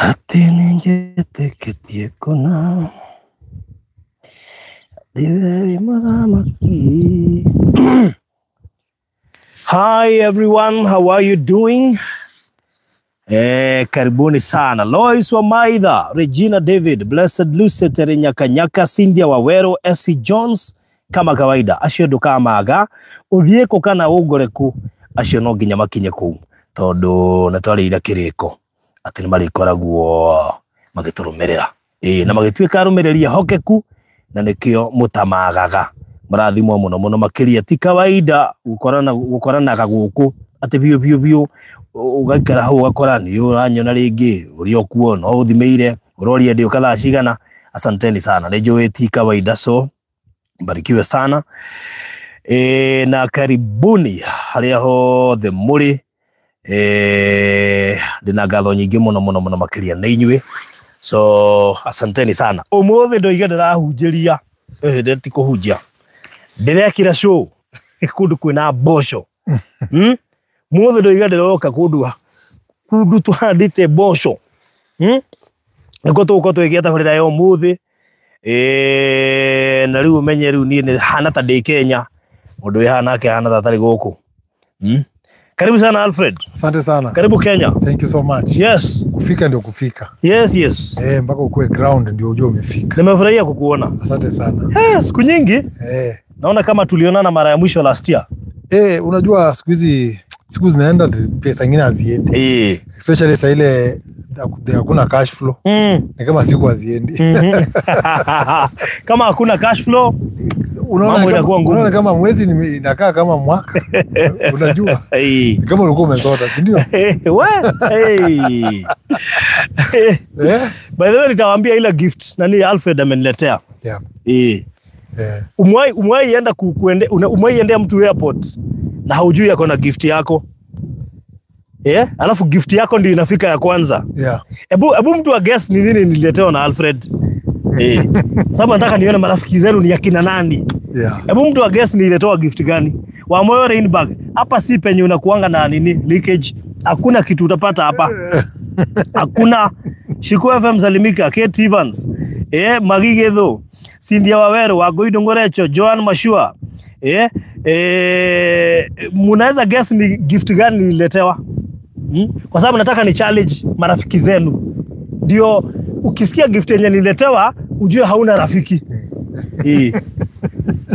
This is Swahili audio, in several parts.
Atĩ nĩnjĩtĩkĩtie kũna atĩ we wĩ mũthamaki. Hi everyone, how are you doing? Karibuni sana. Lois Wamaitha, Regina David, Blessed Lucy Terenyakanyaka, Cynthia Wawero, Essie Jones, kama kawaida acio ndukamaga uthie ku kana ungore ku acio no nginya makinye kuu tondu nĩ twarĩire kĩrĩko atĩ nĩ marĩkoragwo magĩtũrũmĩrĩra na magĩtuĩka arũmĩrĩri ehokeku na nĩkĩo mũtamagaga mũrathimwo mũno mũno makĩria. Ti kawaida gũkoranaga gũkũ atĩ biũ biũ biũ ũgaikara hau ũgakora nĩ ũranyona rĩngĩ ũrĩ o kuo no ũthimĩire ũroria ndĩũka thaa cigana. Asanteni sana, nĩ njũĩ ti kawaida, so mbarikiwe sana na karibuni harĩa hothe mũrĩ. Ndĩna ngatho nyingĩ mũno mũno mũno makĩria nĩ inyuĩ, so asanteni sana. Ũmũthĩ ndoiga ndĩrahunjĩria, ti kũhunjia, ndĩrekĩra show kũndũ kwĩna mboco. Mũthĩ ndoiga ndĩroka kũndũ tũhandĩte mboco, nĩkuo tũgũkorwo tũgĩkia tabarĩra ya ũmũthĩ. Na rĩu ũmenye rĩu niĩ nĩ hana ta ndĩ Kenya, mũndũ wĩ haha nake ahana ta atarĩ gũkũ. Karibu sana Alfred. Asante sana. Karibu Kenya. Thank you so much. Yes. Kufika ndio kufika. Yes, yes. Mpaka ukue ground ndio ujue umefika. Nimefurahia kukuona. Asante sana. Siku nyingi. Naona kama tulionana mara ya mwisho last year. Unajua siku hizi siku zinaenda pesa nyingine haziendi. Especially saa ile hakuna cash flow. Ni kama siku haziendi. Kama hakuna cash flow, unaona kama, unaona kama mwezi inakaa kama mwaka. Unajua? Kama ulikuwa umesota, si ndio? We. By the way, nitawaambia ile gift nani Alfred ameniletea. Yeah. Umwai enda umwai endea mtu airport na haujui yako na gift yako. Alafu gift yako ndio inafika ya kwanza. Yeah. Ebu mtu guess ni nini nililetewa na Alfred. Sababu nataka nione marafiki zenu ni akina nani. Yeah. Ebu mtu guess nililetewa gift gani? Wa Moyo Rainbag. Hapa si penye unakuanga na nini leakage. Hakuna kitu utapata hapa. Hakuna. Shiku FM Salimika, Kate Evans, Magigetho, Cynthia Wawero, Wagoido Ngorecho, Joan Mashua. Mnaweza guess ni gift gani nililetewa? Kwa sababu nataka ni challenge marafiki zenu. Ndio ukisikia gift yenye nililetewa ujue hauna rafiki.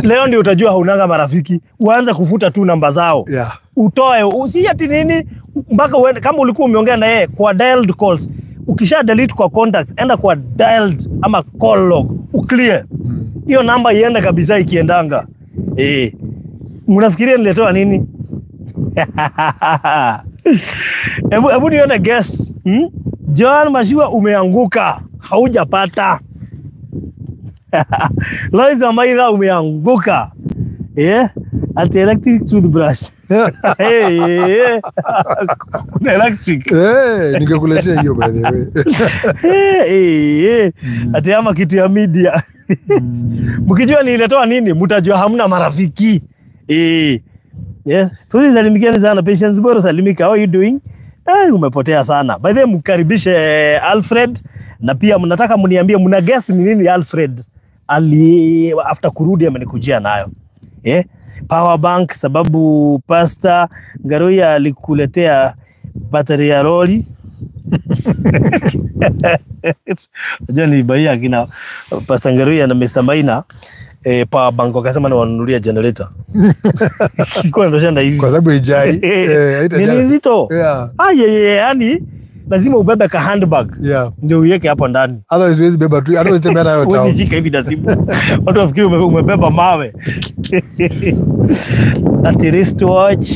Leo ndio utajua haunanga marafiki, uanze kufuta tu namba zao. Yeah. Utoe usiati nini mpaka uende, kama ulikuwa umeongea na yeye kwa dialed calls, ukisha delete kwa contacts, enda kwa dialed ama call log, uclear. Hiyo namba iende kabisa ikiendanga. Mnafikiria nililetewa nini? Ebu nione guess. Joan Mashua umeanguka, haujapata. Lois Wamaitha umeanguka. Ati electric toothbrush. Hey, hey. Kuna electric. Eh, ningekuletea hiyo by the way. Hey, hey, hey. Ati ama kitu ya media. Mkijua niletoa nini, mtajua hamna marafiki. Eh. Yeah. Tuzi salimikiani sana. Patience Boro salimika. How are you doing? Umepotea sana. By the way, mkaribishe Alfred na pia mnataka mniambie mna guess ni nini Alfred ali after kurudi amenikujia nayo. Eh? Power bank sababu Pastor Ngaruya alikuletea battery ya lori. Unajua ni baia kina Pastor Ngaruya na Mr. Maina power bank wakasema ni wanunulia generator. Kwa ndio hivi. Kwa sababu ijai. Ni nzito. Yeah. Ah, yani lazima ubebe ka handbag. Yeah. Ndio uiweke hapo ndani. Otherwise huwezi beba tu, otherwise tembea nayo town. Huwezi shika hivi na simu. Watu wafikiri umebeba mawe. Ati wristwatch,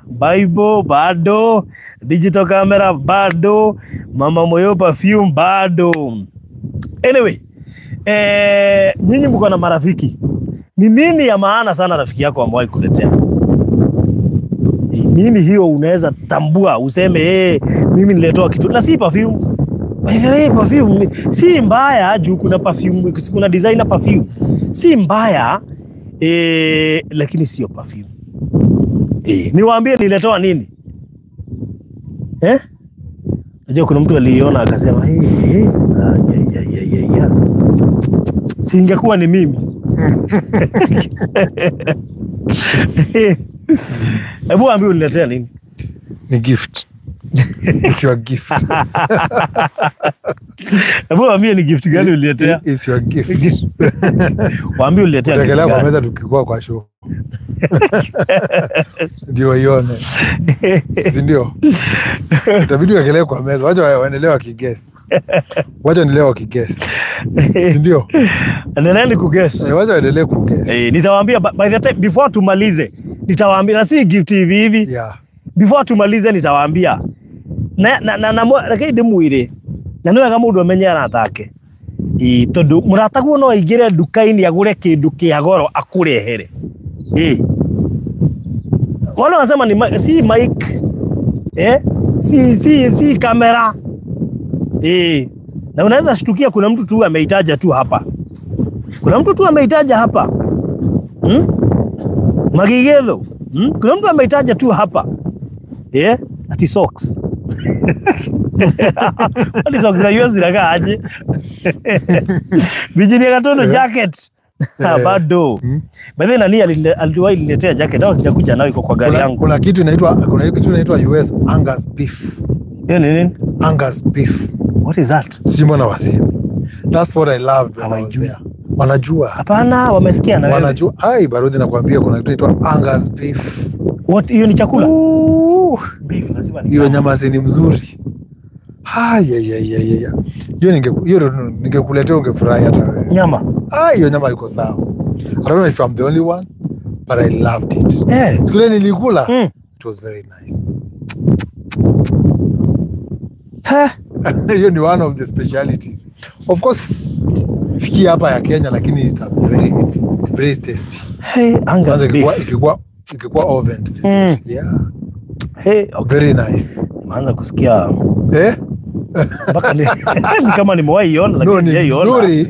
Bible bado, digital camera bado, Mama Moyo perfume bado. Anyway, nyinyi mko na marafiki. Ni nini ya maana sana rafiki yako amewahi kuletea? Nini hiyo unaweza tambua useme mimi niletoa kitu na si perfume. By the way, perfume si mbaya juu kuna perfume, kuna designer perfume. Si mbaya lakini sio perfume. Niwaambie niletoa nini? Najua kuna mtu aliiona akasema si ingekuwa ni mimi. Hebu ambie uniletea nini? Ni gift. It's your gift. Hebu ambie ni gift gani uniletea? It's your gift. Waambie uniletea gift gani? Kwa meza tukikuwa kwa show. Ndio ione. Si ndio? Itabidi uwekelee kwa meza. Wacha waendelee wakiguess. Wacha waendelee wakiguess. Si ndio? Endeleni kuguess. Wacha waendelee kuguess. Nitawaambia by the time before tumalize. Nitawaambia na si gift hivi hivi. Yeah. Before tumalize nitawaambia. Na na na na lakini ndimwire. Na niwe kama mundu amenye aratake. Tondu murataguo no aingire nduka-ini agure kindu kia goro akurehere. Wale wanasema ni si mic. Si kamera. Na unaweza shtukia kuna mtu tu ameitaja tu hapa. Kuna mtu tu ameitaja hapa. Magigedo. Kuna mtu ameitaja tu hapa. Ati socks. Ati socks za US zinakaa aje? Virginia Katono jacket. Bado. By the way, nani aliwahi niletea jacket? Au sijakuja nayo, iko kwa gari yangu. Kuna kitu inaitwa US Angus beef. Hiyo ni nini? Angus beef. What is that? Sijui mbona wasemi. That's what I loved when I was there. Wanajua. Hapana, wamesikia na wewe. Wanajua. Ai, Barudi nakwambia kuna kitu inaitwa Angus beef. What, hiyo ni chakula? Beef lazima ni. Hiyo nyama ni mzuri. Haya. Hiyo ningekuletea ungefurahi hata wewe. Nyama. Hiyo nyama iko sawa. I don't know if I'm the only one, but I loved it. Siku ile nilikula, it was very nice. Hiyo ni one of the specialities. Of course, fiki hapa ya Kenya, lakini it's very tasty. Hey, Angus beef. Ikikuwa oven vizuri. Yeah. Hey, okay. Very nice. Nimeanza kusikia. Mpaka ni kama nimewahi iona lakini sijaiona. Nzuri.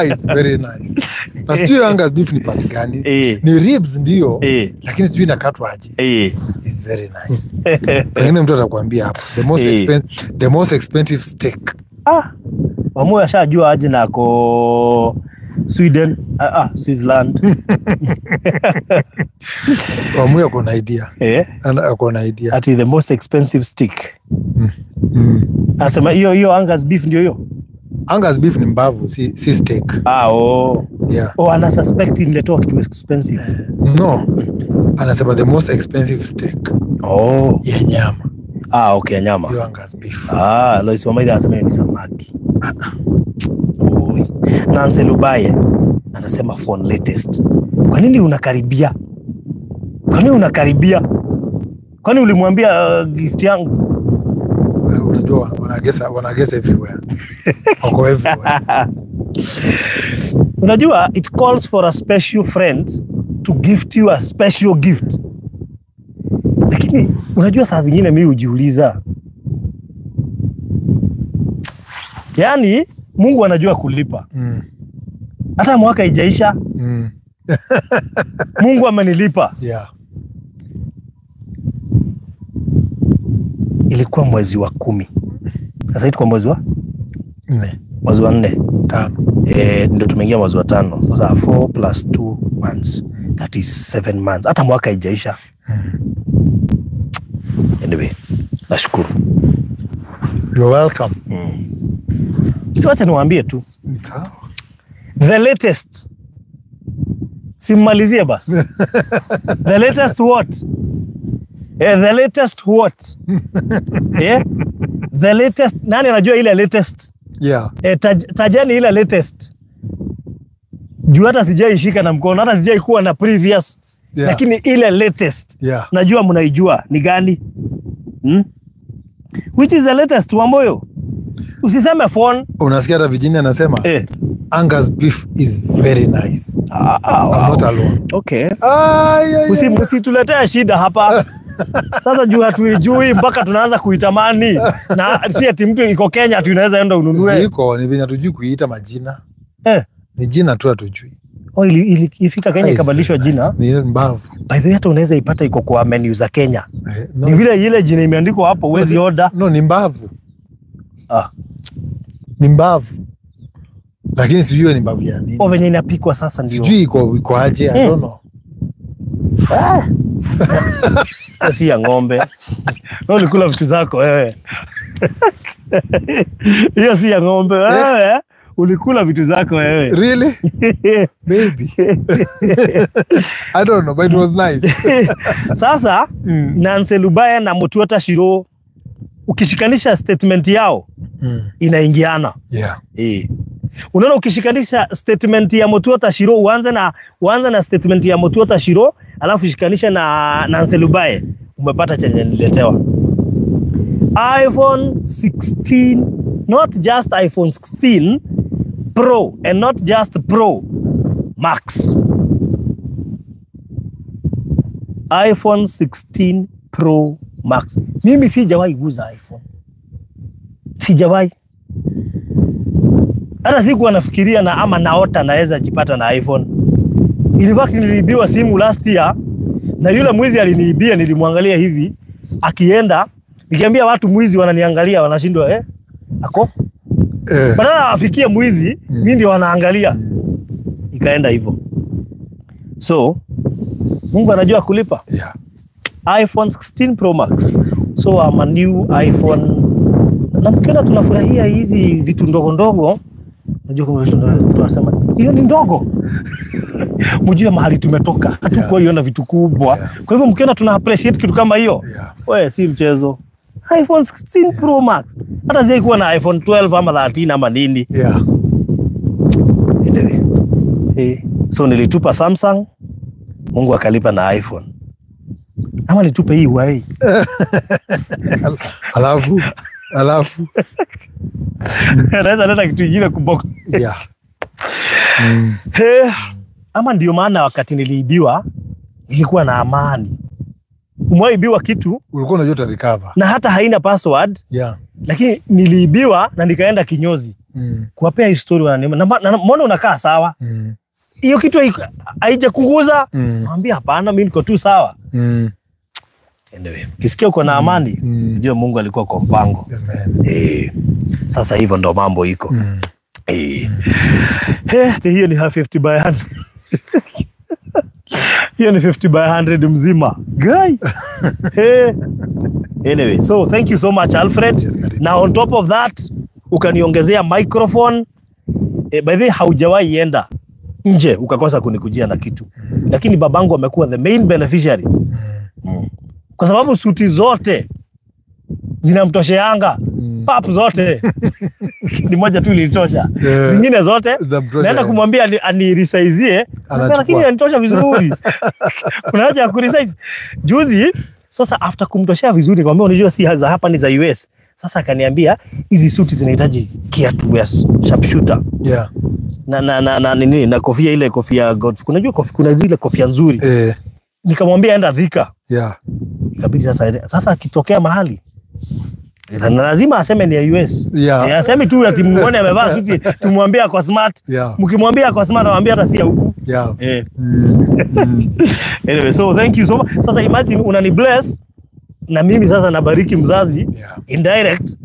It's very nice. Na sijui Angus beef ni part gani? Ni ribs ndio, lakini sijui inakatwa aje. It's very nice. Pengine mtu atakwambia hapo. The most expensive steak. Wamoyo ashajua aje na ko Sweden, Switzerland. Wamoyo kuna idea. Kuna idea. Ati the most expensive steak. Asema hiyo Angus beef ndio hiyo. Angus beef ni mbavu, si steak. Yeah. Ana suspect niletoa kitu expensive. No. Anasema the most expensive steak. Ya nyama. Okay, nyama. Hiyo Angus beef. Lois Wamaitha anasema ni samaki. Nancy Lubaye anasema phone latest. Kwa nini unakaribia? Kwa nini unakaribia? Kwani ulimwambia gift yangu? Unajua wanagesa everywhere. Wako everywhere. Unajua it calls for a special friend to gift you a special gift. Lakini unajua saa zingine mimi hujiuliza, yaani Mungu anajua kulipa. Hata mwaka haijaisha, Mungu amenilipa. Yeah. Ilikuwa mwezi wa 10. Sasa tuko mwezi wa 4. Mwezi wa 4. 5. Ndio tumeingia mwezi wa 5. Sasa 4 plus 2 months, that is 7 months. Hata mwaka haijaisha. Anyway, nashukuru. You're welcome. Si wacha niwaambie tu. The latest. Simmalizie basi. The latest what? The latest what? The latest. Nani anajua ile latest? Yeah. Tajani ile latest. Juu hata sijaishika na mkono, hata sijai kuwa na previous. Yeah. Lakini ile latest. Yeah. Najua mnaijua ni gani? Which is the latest, Wamboyo? Usiseme phone. Unasikia hata Virginia anasema Angus beef is very nice. I'm not alone. Okay. Usituletee shida hapa. Sasa juu hatuijui mpaka tunaanza kuitamani. Na si ati mtu iko Kenya tu unaweza enda ununue. Ziko ni venye hatujui kuiita majina. Ni jina tu hatujui. Oh, ilifika Kenya ikabadilishwa jina. Ni mbavu. By the way, hata unaweza ipata iko kwa menu za Kenya. No. Ni vile ile jina imeandikwa hapo huwezi order. No, ni mbavu. Ni mbavu. Lakini sijui ni mbavu ya nini. Oh, venye inapikwa sasa ndio. Sijui iko aje, I don't know. Si ya ng'ombe. Wewe ulikula vitu zako wewe. Hiyo si ya ng'ombe wewe. Ulikula vitu zako wewe. Really? Maybe. I don't know, but it was nice. Sasa Nancy Lubaya na Mutuota Shiro ukishikanisha statement yao inaingiana. Yeah. Unaona, ukishikanisha statement ya Mutuota Shiro, uanze na statement ya Mutuota Shiro, alafu shikanisha na Nancy Lubaya, umepata chenye niletewa. iPhone 16, not just iPhone 16 Pro and not just Pro Max. iPhone 16 Pro Max. Mimi sijawahi guza iPhone. Sijawahi. Hata sikuwa nafikiria na ama naota naweza jipata na iPhone. In fact niliibiwa simu last year na yule mwizi aliniibia, nilimwangalia hivi akienda, nikiambia watu mwizi wananiangalia wanashindwa ako. Badala afikie mwizi, mimi ndio wanaangalia. Ikaenda hivyo. So Mungu anajua kulipa. Yeah. iPhone 16 Pro Max. So I'm a new iPhone. Na mkiona tunafurahia hizi vitu ndogo ndogo, unajua kuna vitu tunasema hiyo ni ndogo. Mjue mahali tumetoka. Hatukuwa iona vitu kubwa. Kwa hivyo mkiona tuna appreciate kitu kama hiyo, wewe si mchezo. iPhone 16 Pro Max. Hata sikuwa na iPhone 12 ama 13 ama nini. Yeah. Anyway. So nilitupa Samsung, Mungu akalipa na iPhone. Ama nitupe hii Huawei. Alafu naweza leta kitu kingine kuboko. Yeah. Ama ndio maana wakati niliibiwa nilikuwa na amani. Umewaibiwa kitu ulikuwa unajua uta recover. Na hata haina password. Yeah. Lakini niliibiwa na nikaenda kinyozi. Kuwapea history wananiambia, na mbona unakaa sawa? Hiyo kitu haijakuguza? Naambia hapana, mimi niko tu sawa. Anyway, ukisikia uko na amani, unajua Mungu alikuwa kwa mpango. Amen. Sasa hivyo ndo mambo iko. Hiyo ni 50 by 100. Hiyo ni 50 by 100 mzima. Guy. Anyway, so thank you so much Alfred. Yes, now on top of that, ukaniongezea microphone. By the way, haujawahi enda nje ukakosa kunikujia na kitu. Lakini babangu amekuwa the main beneficiary. Kwa sababu suti zote zinamtosheanga. Pap zote. Ni moja tu ilitosha. Zingine zote naenda kumwambia aniresize, lakini anitosha vizuri. Kuna haja ya kuresize. Juzi sasa after kumtoshea vizuri nikamwambia unajua si za hapa ni za US. Sasa akaniambia hizi suti zinahitaji kiatu ya sharpshooter. Yeah. Na nini, na kofia, ile kofia God. Unajua kofia, kuna zile kofia nzuri. Nikamwambia enda Thika. Ikabidi sasa sasa akitokea mahali na lazima aseme ni ya US. Eh, aseme tu ati muone amevaa suti tumwambie ako smart. Mkimwambia ako smart anamwambia hata si ya huku. Eh. Anyway, so thank you so much. Sasa imagine unani bless na mimi sasa nabariki mzazi indirect.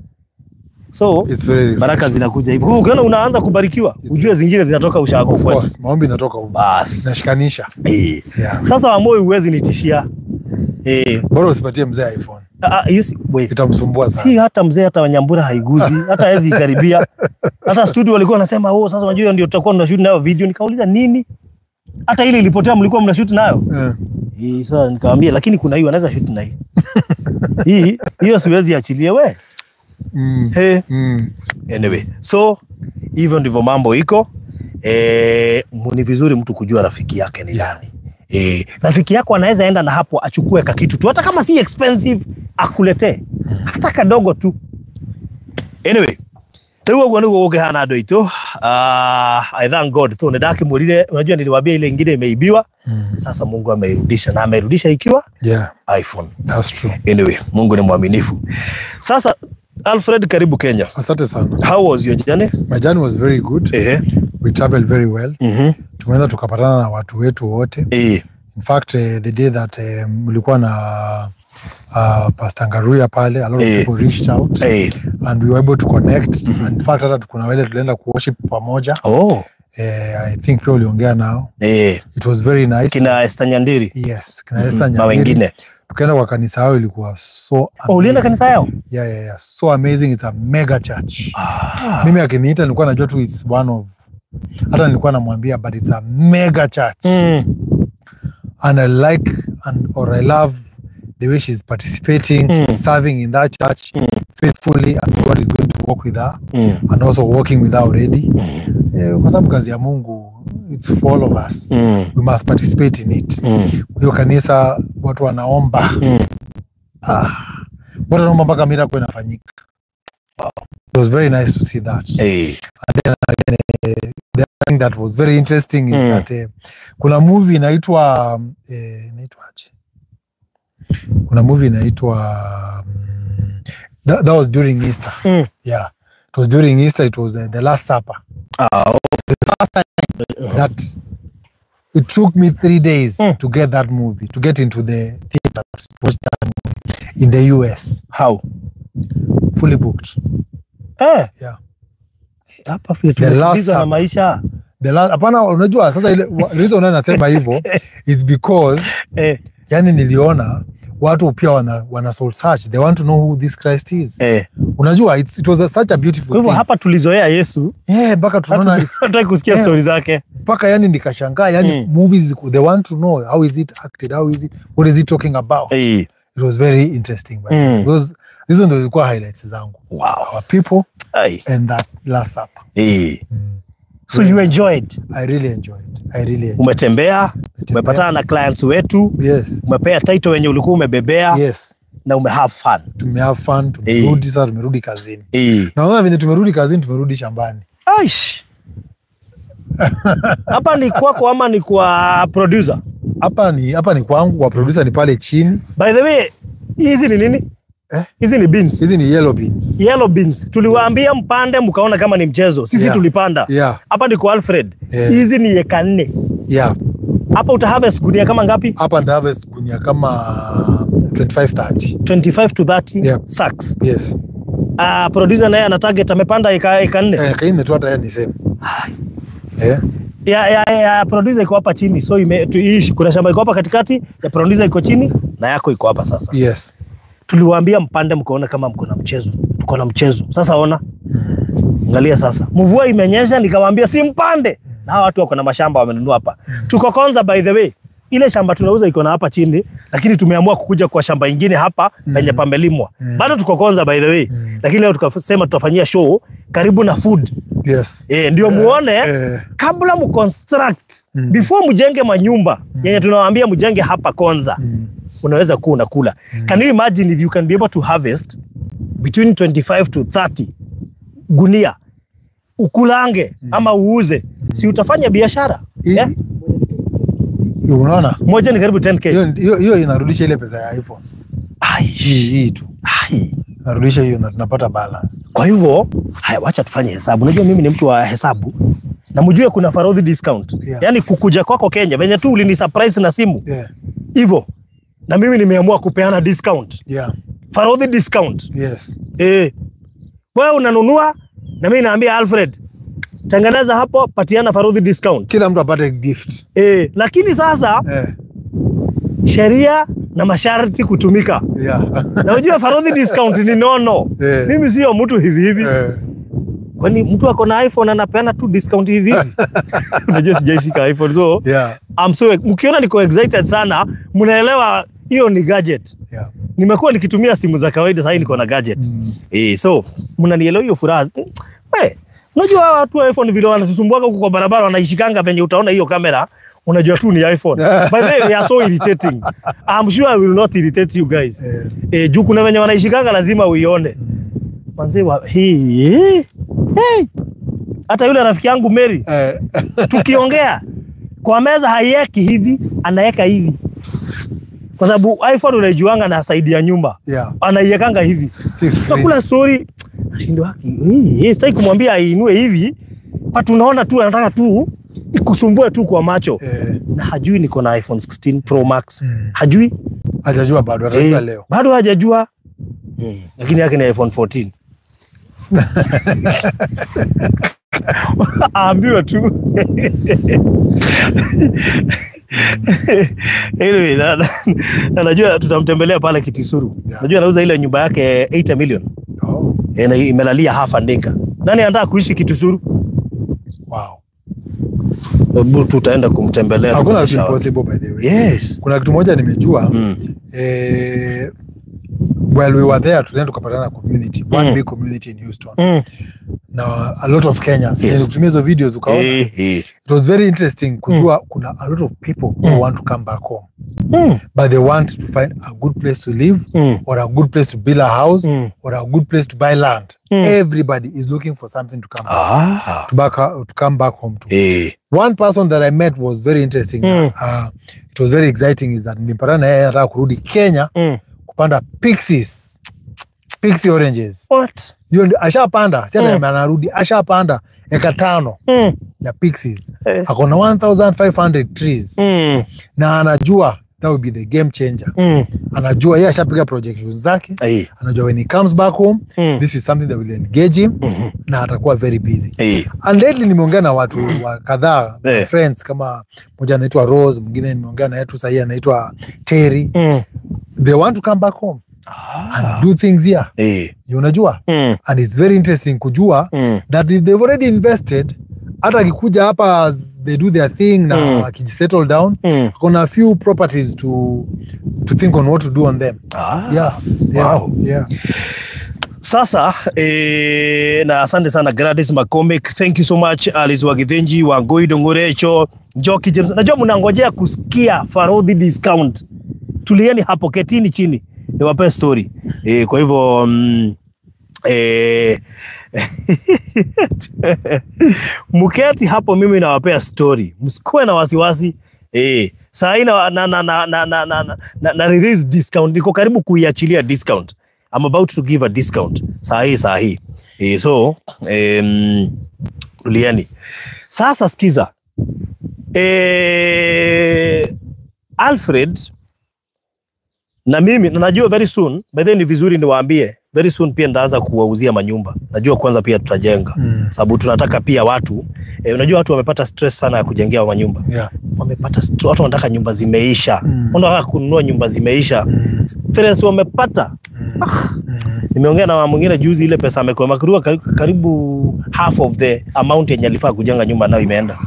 So It's very baraka zinakuja hivyo. Ukiona unaanza kubarikiwa, ujue zingine zinatoka ushago Of kwetu. course, maombi inatoka huko. Bas. Nashikanisha. Eh. Sasa Wamoi huwezi nitishia. Eh. Bora usipatie mzee iPhone. Ah, you see, wait. Itamsumbua sana. Si hata mzee, hata Wanyambura haiguzi, hata hawezi ikaribia. Hata studio walikuwa wanasema, "Oh, sasa unajua ndio tutakuwa tunashoot nayo video." Nikauliza nini? Hata ile ilipotea mlikuwa mnashoot nayo? Eh. Eh, sasa nikamwambia lakini kuna hii wanaweza shoot na hii. Hii hiyo siwezi achilia we. Hey. Anyway, so hivyo ndivyo mambo iko. Eh, ni vizuri mtu kujua rafiki yake ni nani. Eh, rafiki yako anaweza enda na hapo achukue kakitu tu, hata kama si expensive, akuletee hata kadogo tu. Anyway, rĩu ũguo nĩguo gũkĩhana andũ aitũ. I thank God tu nĩndakĩmwĩrire, unajua niliwaambia ile ingine imeibiwa. Sasa Mungu ameirudisha na ameirudisha ikiwa iPhone. That's true. Anyway, Mungu ni mwaminifu. Sasa Alfred, karibu Kenya. Asante sana. How was your journey? My journey was very good. We traveled very well. Tumeenda tukapatana na watu wetu wote. In fact, the day that mlikuwa na Pastor Ngaruya pale, a lot of people reached out and we were able to connect. And in fact, hata kuna wale tulienda kuworship pamoja. I think pia uliongea nao. It was very nice. Kina Esther Nyandiri Yes, kina Esther na Nyandiri. wengine. Tukaenda kwa kanisa yao, ilikuwa so Oh, ulienda amazing. kanisa yao? Yeah. So amazing. It's a mega church. Mimi akiniita nilikuwa najua tu it's one of, hata nilikuwa namwambia, but it's a mega church. And I like and or I love the way she's participating, she's serving in that church faithfully, and God is going to work with her and also working with her already. Eh, kwa sababu kazi ya Mungu, it's for all of us. We must participate in it. Hiyo kanisa watu wanaomba. Ah, watu wanaomba mpaka miracle inafanyika. It was very nice to see that. And then again, the other thing that was very interesting is that kuna movie inaitwa inaitwaje? Kuna movie inaitwa that was during Easter. Yeah. It was during Easter, it was The Last Supper. The first time that it took me 3 days to get that movie, to get into the theater to watch that movie in the US. How? Fully booked. Yeah. Hapa vile The Last tumekimbizwa na Supper. maisha. The last, hapana, unajua sasa ile reason why nasema hivyo is because yani niliona watu pia wana soul search, they want to know who this Christ is. Unajua it was such a beautiful Kwa hivyo thing. hapa tulizoea Yesu, Yeah, mpaka tunaona hatutaki kusikia stori zake. Mpaka yani nikashangaa, yani movies, they want to know how is it acted, how is it, what is it talking about. It was very interesting by the way. Because hizo ndo zilikuwa highlights zangu, our people Ai. and that Last Supper. So you enjoyed. I really enjoyed, I really enjoyed. Umetembea, umepatana na clients wetu, umepea title wenye ulikuwa umebebea na ume have fun. Tume have fun, tumerudi sasa, tumerudi kazini. Naona venye tumerudi kazini, tumerudi shambani. Aish. Hapa ni kwako ama ni kwa producer? Hapa ni kwangu, kwa producer ni pale chini. By the way, hizi ni nini? Eh? Hizi ni beans. Hizi ni yellow beans. Yellow beans. Tuliwaambia mpande mkaona kama ni mchezo. Sisi tulipanda. Hapa ni kwa Alfred. Hizi ni eka 4. Hapa uta harvest gunia kama ngapi? Hapa nita harvest gunia kama 25 30. 25 to 30 sacks. Yes. Producer naye ana target, amepanda eka 4. Eh, kaine tu, hata yeye ni same. Ya producer iko hapa chini. So ime, tu, hii kuna shamba iko hapa katikati, ya producer iko chini na yako iko hapa sasa. Tuliwaambia mpande mkaona kama mko na mchezo. Tuko na mchezo. Sasa ona. Angalia sasa. Mvua imenyesha, nikawaambia si mpande. Na hawa watu wako na mashamba wamenunua hapa. Tuko Konza, by the way. Ile shamba tunauza iko na hapa chini, lakini tumeamua kukuja kwa shamba ingine hapa penye pamelimwa. Bado tuko Konza, by the way. Lakini leo tukasema tutafanyia show karibu na food. Eh, ndio muone kabla mconstruct, before mjenge manyumba yenye tunawaambia mjenge hapa Konza, unaweza kuwa unakula. Can you imagine if you can be able to harvest between 25 to 30 gunia ukulange ama uuze? Si utafanya biashara? Yeah? Unaona? Moja ni karibu 10K. Hiyo inarudisha ile pesa ya iPhone. Ai, hii tu. Ai, narudisha hiyo na tunapata balance. Kwa hivyo, haya wacha tufanye hesabu. Unajua mimi ni mtu wa hesabu. Na mjue kuna Farodhi discount. Yeah. Yaani kukuja kwako Kenya, venye tu ulini surprise na simu. Hivyo. Yeah. Na mimi nimeamua kupeana discount. Yeah. Farodhi discount. Yes. Wewe unanunua na mimi naambia Alfred, tengeneza hapo, patiana Farodhi discount. Kila mtu apate gift. Lakini sasa sheria na masharti kutumika. Yeah. Na unajua Farodhi discount ni nono. Mimi sio mtu hivi hivi. Kwani mtu ako na iPhone anapeana tu discount hivi hivi? Unajua sijaishika iPhone, so I'm so, mkiona niko excited sana, mnaelewa hiyo ni gadget. Yeah. Nimekuwa nikitumia simu za kawaida, sasa niko na gadget. So mnanielewa hiyo furaha. Unajua watu wa iPhone vile wanatusumbua huko kwa barabara, wanaishikanga venye utaona hiyo kamera, unajua tu ni iPhone. By the way, they are so irritating. I'm sure I will not irritate you guys. Juu kuna venye wanaishikanga lazima uione. Manze wa hey. Hata yule rafiki yangu Mary tukiongea kwa meza haieki hivi, anaeka hivi. Kwa sababu iPhone unaijuanga na side ya nyumba. Yeah. Anaiekanga hivi. Tunakula story, nashindwa haki. Sitaki kumwambia ainue hivi. But unaona tu anataka tu ikusumbue tu kwa macho. Na hajui niko na iPhone 16 Pro Max. Hajui? Hajajua bado, atajua leo. Bado hajajua. Lakini yake ni iPhone 14. Aambiwe tu. Anyway, na najua tutamtembelea pale Kitisuru. Yeah. Najua anauza ile nyumba yake 8 million. Oh. Na imelalia half an acre. Nani anataka kuishi Kitisuru? Wow. Hebu tutaenda kumtembelea. Hakuna kitu impossible by the way. Yes. Kuna kitu moja nimejua. While we were there, tulienda tukapatana community, one big community in Houston. Now a lot of Kenyans. Yes. Nilitumia hizo videos ukaona. It was very interesting kujua kuna a lot of people who want to come back home. But they want to find a good place to live or a good place to build a house or a good place to buy land. Everybody is looking for something to come back, to come back home to. One person that I met was very interesting. It was very exciting is that nilipatana na yeye anataka kurudi Kenya kupanda pixies. Pixie oranges. What? Hiyo ndio ashapanda, si ati anarudi, ashapanda eka 5 ya pixies. Ako na 1500 trees. Na anajua that will be the game changer. Anajua yeye ashapiga projections zake. Anajua when he comes back home, this is something that will engage him na atakuwa very busy. And lately nimeongea na watu wa kadhaa, friends kama mmoja anaitwa Rose, mwingine nimeongea na yetu sasa anaitwa Terry. They want to come back home and do things here. Unajua? And it's very interesting kujua that if they've already invested, hata akikuja hapa they do their thing na akijisettle down, kuna few properties to think on what to do on them. Yeah. Yeah. Wow. Yeah. Sasa na asante sana Gladys McCormick, thank you so much Alice Wagithenji, Wangoi Dongorecho, Njoki James. Najua mnangojea kusikia Farodhi discount. Tulieni hapo, ketini chini niwape story. Kwa hivyo mketi hapo, mimi nawapea story, msikuwe na wasiwasi. Saa hii na release discount, niko karibu kuiachilia discount. I'm about to give a discount saa hii. So tulieni sasa, sikiza. Alfred na mimi najua very soon, by then ni vizuri niwaambie, very soon pia ndaanza kuwauzia manyumba. Najua kwanza pia tutajenga. Sababu tunataka pia watu, unajua watu wamepata stress sana ya kujengea manyumba. Yeah. Wamepata watu wanataka nyumba zimeisha. Wanataka kununua nyumba zimeisha. Stress wamepata. Nimeongea na mwingine juzi, ile pesa amekuwa makurua karibu half of the amount yenye alifaa kujenga nyumba nayo imeenda.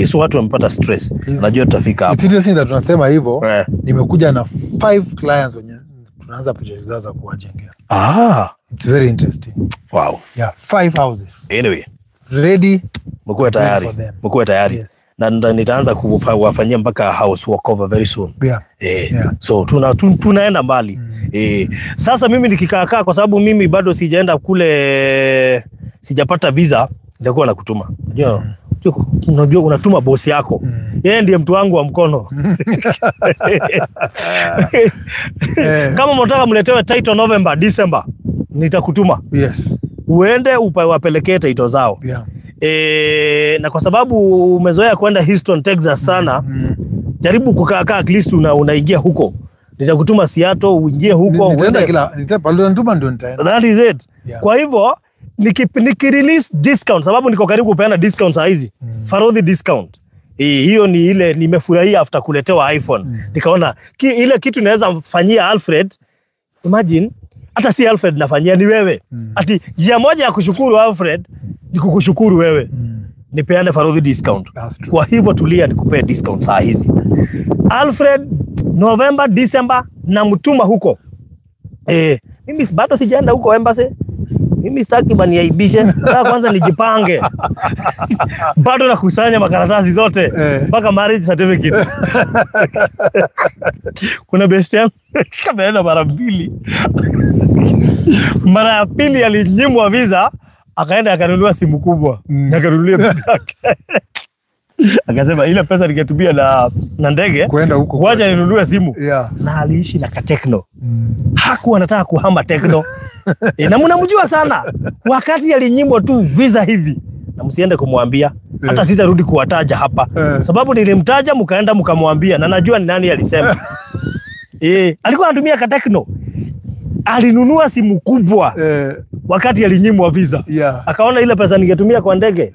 So watu wamepata stress. Najua tutafika hapo. It's interesting that tunasema hivyo. Nimekuja na 5 clients wenye tunaanza project zao za kuwajengea. It's very interesting. Wow. Yeah, 5 houses. Anyway, ready. Mkuwe tayari. Mkuwe tayari. Yes. Na nitaanza kuwafanyia mpaka house walkover very soon. Yeah. Yeah. So tunaenda mbali. Sasa mimi nikikaa kwa sababu mimi bado sijaenda kule, sijapata visa, nitakuwa nakutuma. Unajua Unajua unatuma bosi yako. Yeye ndiye mtu wangu wa mkono. Kama mnataka mletewe title November, December, nitakutuma. Yes. Uende wapelekee title zao. Yeah. Na kwa sababu umezoea kwenda Houston, Texas sana, jaribu kukaa at least unaingia huko. Nitakutuma Seattle uingie huko. Nitaenda kila nitapata ndio nitaenda. That is it. Yeah. Kwa hivyo niki release discount, sababu niko karibu kupeana discount saa hizi. Farodhi discount. Hiyo ni ile nimefurahia after kuletewa iPhone. Nikaona ile kitu naweza mfanyia Alfred. Imagine hata si Alfred nafanyia, ni wewe. Ati njia moja ya kushukuru Alfred ni kukushukuru wewe. Nipeane Farodhi discount. That's true. Kwa hivyo tulia nikupee discount saa hizi. Alfred, November, December namtuma huko. Mimi bado sijaenda huko embassy. Mimi sitaki baniaibishe. Nataka kwanza nijipange. Bado nakusanya makaratasi zote mpaka marriage certificate. Kuna best yangu kameenda mara mbili. Mara ya pili alinyimwa visa, akaenda akanunua simu kubwa. Akanunulia bibi yake. Akasema ile pesa ningetumia na ndege kwenda huko, wacha ninunue simu. Yeah. Na aliishi na Katechno. Hakuwa anataka kuhama Tecno. Na mnamjua sana. Wakati alinyimwa tu visa hivi, na msiende kumwambia, hata sitarudi kuwataja hapa. Sababu nilimtaja mkaenda mkamwambia na najua ni nani alisema. Alikuwa anatumia Katechno. Alinunua simu kubwa wakati alinyimwa visa. Yeah. Akaona ile pesa ningetumia kwa ndege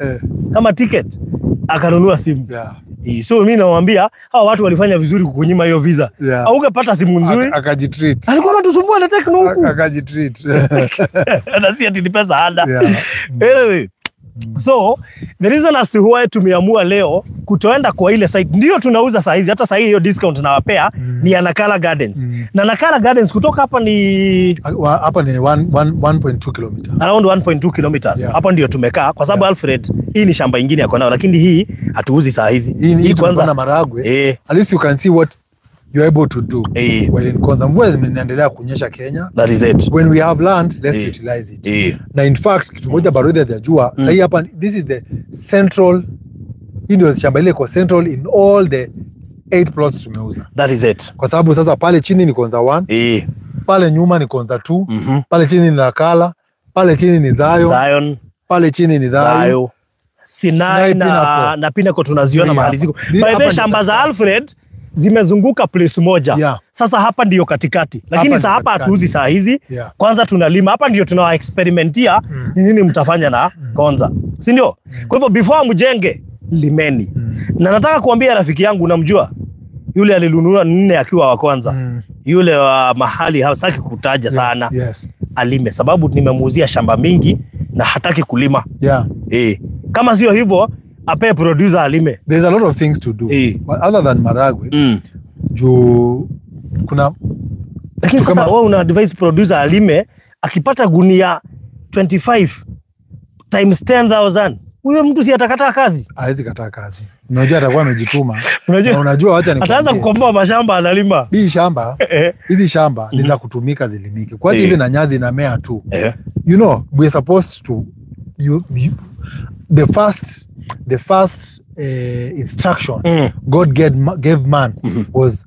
kama ticket, akanunua simu. Yeah. So mimi namwambia hawa watu walifanya vizuri kukunyima hiyo visa. Yeah. Haungepata simu nzuri. Akajitreat. Alikuwa anatusumbua na Tecno huku. Akajitreat. Na si ati ni pesa hana. Yeah. Anyway, so the reason as to why tumeamua leo kutoenda kwa ile site ndio tunauza saa hizi, hata saa hii hiyo discount nawapea ni ya Nakala Gardens. Na Nakala Gardens kutoka hapa ni Hapa ni 1.2 kilometer. Around 1.2 kilometers. Yeah. Hapa ndio tumekaa kwa sababu Alfred, hii ni shamba ingine yako nayo, lakini hii hatuuzi saa hizi. Hii kwanza maragwe. Eh, At least you can see what you're able to do. Eh. Well, in Konza mvua zimeendelea kunyesha Kenya. That is it. When we have land, let's Eh. utilize it. Eh. Na in fact kitu moja Barudi hajajua, mm. Sahii hapa this is the central, hii ndio shamba ile iko central in all the eight plots tumeuza. That is it. Kwa sababu sasa pale chini ni Konza 1, Eh. pale nyuma ni Konza 2, pale chini ni Nakala, pale chini ni Zayo, Zion, pale chini ni Dhayo. Zayo. Sinai Sinai, na Pinnacle. na Pinnacle tunaziona Ni mahali hapa. ziko. Ni By the hapa way, ni shamba za katikati. Alfred zimezunguka place moja. Yeah. Sasa hapa ndiyo katikati. Lakini Hapa sa ndio hapa katikati. hatuuzi saa hizi. Yeah. Kwanza tunalima hapa, ndio tunawa experimentia ni nini mtafanya na Konza. Si ndio? Kwa hivyo before mjenge, limeni. Na nataka kuambia rafiki yangu, unamjua? Yule alinunua nne akiwa wa kwanza. Yule wa mahali hataki kutaja sana. Yes. Alime, sababu nimemuuzia shamba mingi na hataki kulima. Yeah. Eh. Kama sio hivyo apee producer alime. There's a lot of things to do. Eh. But other than maragwe, juu kuna Lakini sasa Kama- wewe una advise producer alime, akipata gunia 25 times 10,000, huyo mtu si atakataa kazi? Hawezi kataa kazi. Unajua atakuwa amejituma. Unajua Na unajua wacha ataanza nikwambie. kukomboa mashamba analima. Hii shamba, hizi shamba ni za kutumika zilimike. Kwa hivi na nyasi inamea tu. Eh. You know, we are supposed to you, the first instruction God gave man was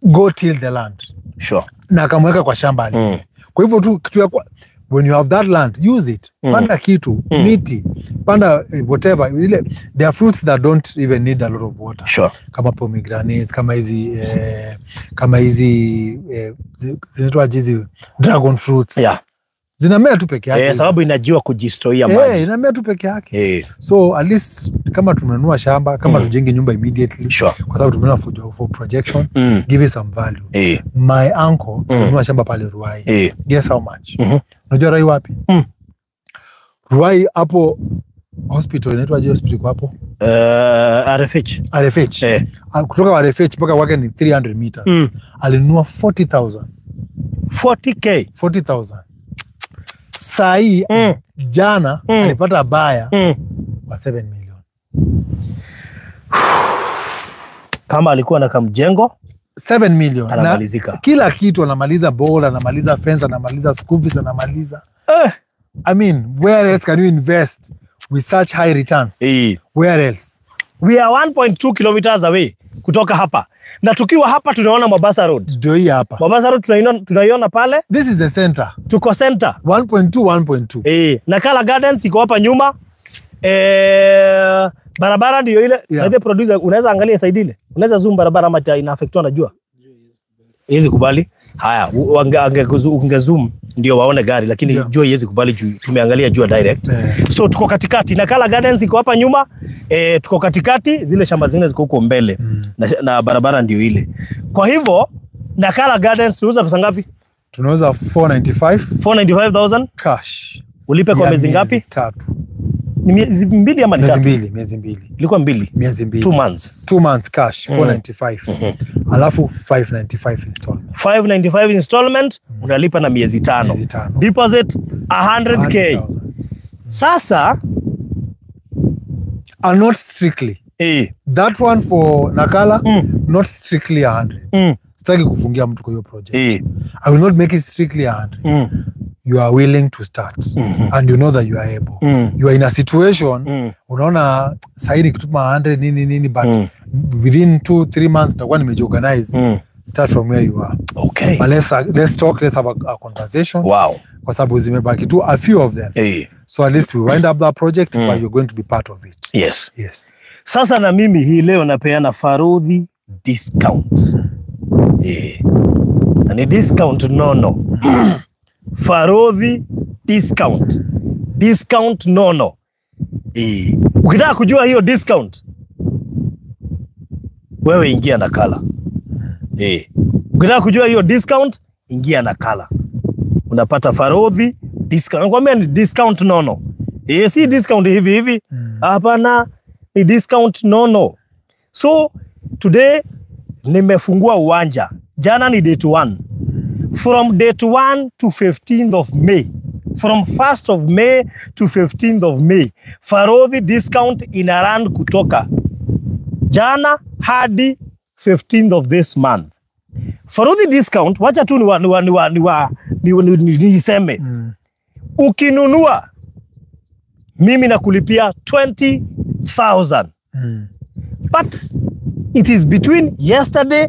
go till the land. Sure. Na akamweka kwa shamba alime. Mm. Kwa hivyo tu kitu ya when you have that land, use it. Panda kitu, miti, panda whatever. Ile there are fruits that don't even need a lot of water. Sure. Kama pomegranates, kama hizi zinaitwa hizi dragon fruits. Yeah. Zinamea tu peke yake. Eh, sababu inajua kujistoia maji. Inamea tu peke yake. Eh. So at least kama tumenunua shamba, kama tujenge nyumba immediately, kwa sababu tumenunua for projection, give it some value. Eh. My uncle alinunua shamba pale Ruai. Eh. Guess how much? Mhm. Unajua Ruai wapi? Mm. Ruai hapo hospital inaitwa aje hospital iko hapo? RFH. RFH. Eh. Ah, kutoka RFH mpaka kwake ni 300 meters. Mm. Alinunua 40,000. 40K. 40,000. Saa hii jana alipata buyer wa 7 million. Kama alikuwa na kamjengo 7 million. Na anamalizika. kila kitu anamaliza, ball anamaliza, fence anamaliza, school fees anamaliza. Eh. I mean, where else can you invest with such high returns. Where else? We are 1.2 kilometers away kutoka hapa. Na tukiwa hapa tunaona Mombasa Road. Ndio hii hapa. Mombasa Road tunaiona pale. This is the center. Tuko center. 1.2 1.2. Nakala Gardens iko hapa nyuma. Barabara ndio ile. Yeah. The producer unaweza angalia side ile. Unaweza zoom barabara ama inaaffectiwa na jua. Haiwezi kubali. Haya, unge zoom ndio waone gari, lakini jua haiwezi kubali juu tumeangalia jua direct. So tuko katikati. Nakala Gardens iko hapa nyuma. Tuko katikati, zile shamba zingine ziko huko mbele. Na barabara ndio ile. Kwa hivyo Nakala Gardens tunauza pesa ngapi? Tunauza 495. 495,000 cash. Ulipe kwa miezi ngapi? 3. Ni miezi mbili ama ni Miezi tatu? mbili, miezi mbili. Ilikuwa mbili. Miezi mbili. 2 months. 2 months cash, 495. Alafu 595 installment. 595 installment, unalipa na miezi 5. Miezi 5. Deposit 100K. 100,000. Sasa and not strictly. That one for Nakala, not strictly 100. Sitaki kufungia mtu kwa hiyo project. I will not make it strictly 100. You are willing to start and you know that you are able. You are in a situation, unaona sahi nikituma 100 nini nini, but within 2-3 months nitakuwa nimejiorganize. Start from where you are. Okay. But let's talk, let's have a conversation. Wow. Kwa sababu zimebaki tu a few of them. So at least we wind up that project, but you're going to be part of it. Yes. Yes. Sasa na mimi hii leo napeana Farodhi discount. Na ni discount nono. Farodhi discount. Discount nono. Ukitaka kujua hiyo discount, wewe ingia Nakala. Ukitaka kujua hiyo discount, ingia Nakala. Unapata Farodhi discount. Nakwambia ni discount nono. Si discount hivi hivi. Hapana, ni discount nono. So today nimefungua uwanja. Jana ni date 1. From date 1 to 15th of May. From 1st of May to 15th of May. Farodhi discount ina run kutoka jana hadi 15th of this month. Farodhi discount, wacha tu niseme. Ukinunua mimi nakulipia 20,000. But it is between yesterday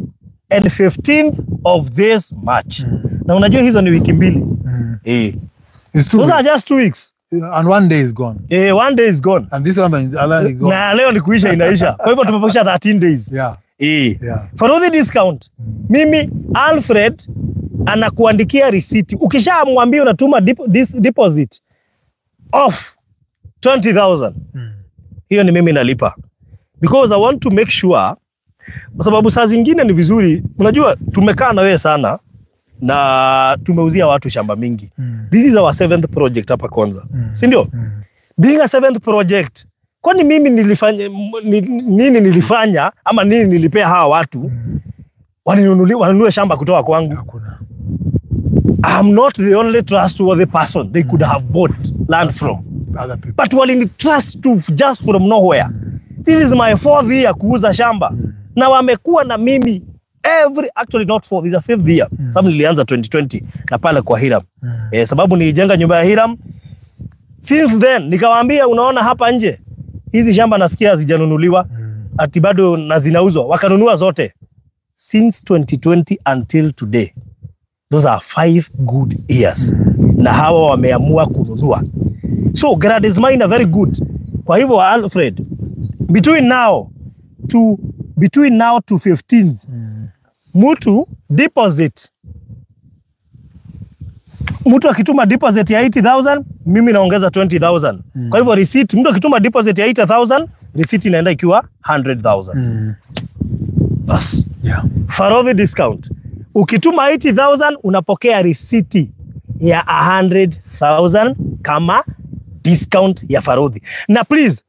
and 15th of this March. Na unajua hizo ni wiki mbili. It's 2 Those are weeks. just 2 weeks. And one day is gone. One day is gone. And this one is other is gone. Na leo ni kuisha inaisha. Kwa hivyo tumepokea 13 days. Yeah. Farodhi discount. Mimi Alfred anakuandikia receipt. Ukishamwambia unatuma deposit of 20,000. Hiyo ni mimi nalipa. Because I want to make sure, kwa sababu saa zingine ni vizuri, unajua tumekaa na wewe sana na tumeuzia watu shamba mingi. This is our 7th project hapa Konza. Si ndio? Being a 7th project, kwani mimi nilifanya nini nilifanya ama nini nilipea hawa watu wanunue shamba kutoka kwangu? Hakuna. I'm not the only trustworthy person they could have bought land from. Other people. But walini trust to just from nowhere. This is my 4th year kuuza shamba. Na wamekuwa na mimi every, actually not 4th, it's a 5th year. Sababu nilianza 2020 na pale kwa Hiram. Sababu nilijenga nyumba ya Hiram. Since then nikawaambia, unaona hapa nje hizi shamba nasikia hazijanunuliwa, ati bado na zinauzwa, wakanunua zote. Since 2020 until today. Those are 5 good years. Na hawa wameamua kununua. So Gladys mine are very good. Kwa hivyo Alfred, between now to 15th, mtu deposit. Mtu akituma deposit ya 80,000, mimi naongeza 20,000. Kwa hivyo receipt, mtu akituma deposit ya 80,000, receipt inaenda ikiwa 100,000. Bas. Yeah. Farodhi discount. Ukituma 80,000 unapokea receipt ya 100,000 kama discount ya Farodhi. Na please,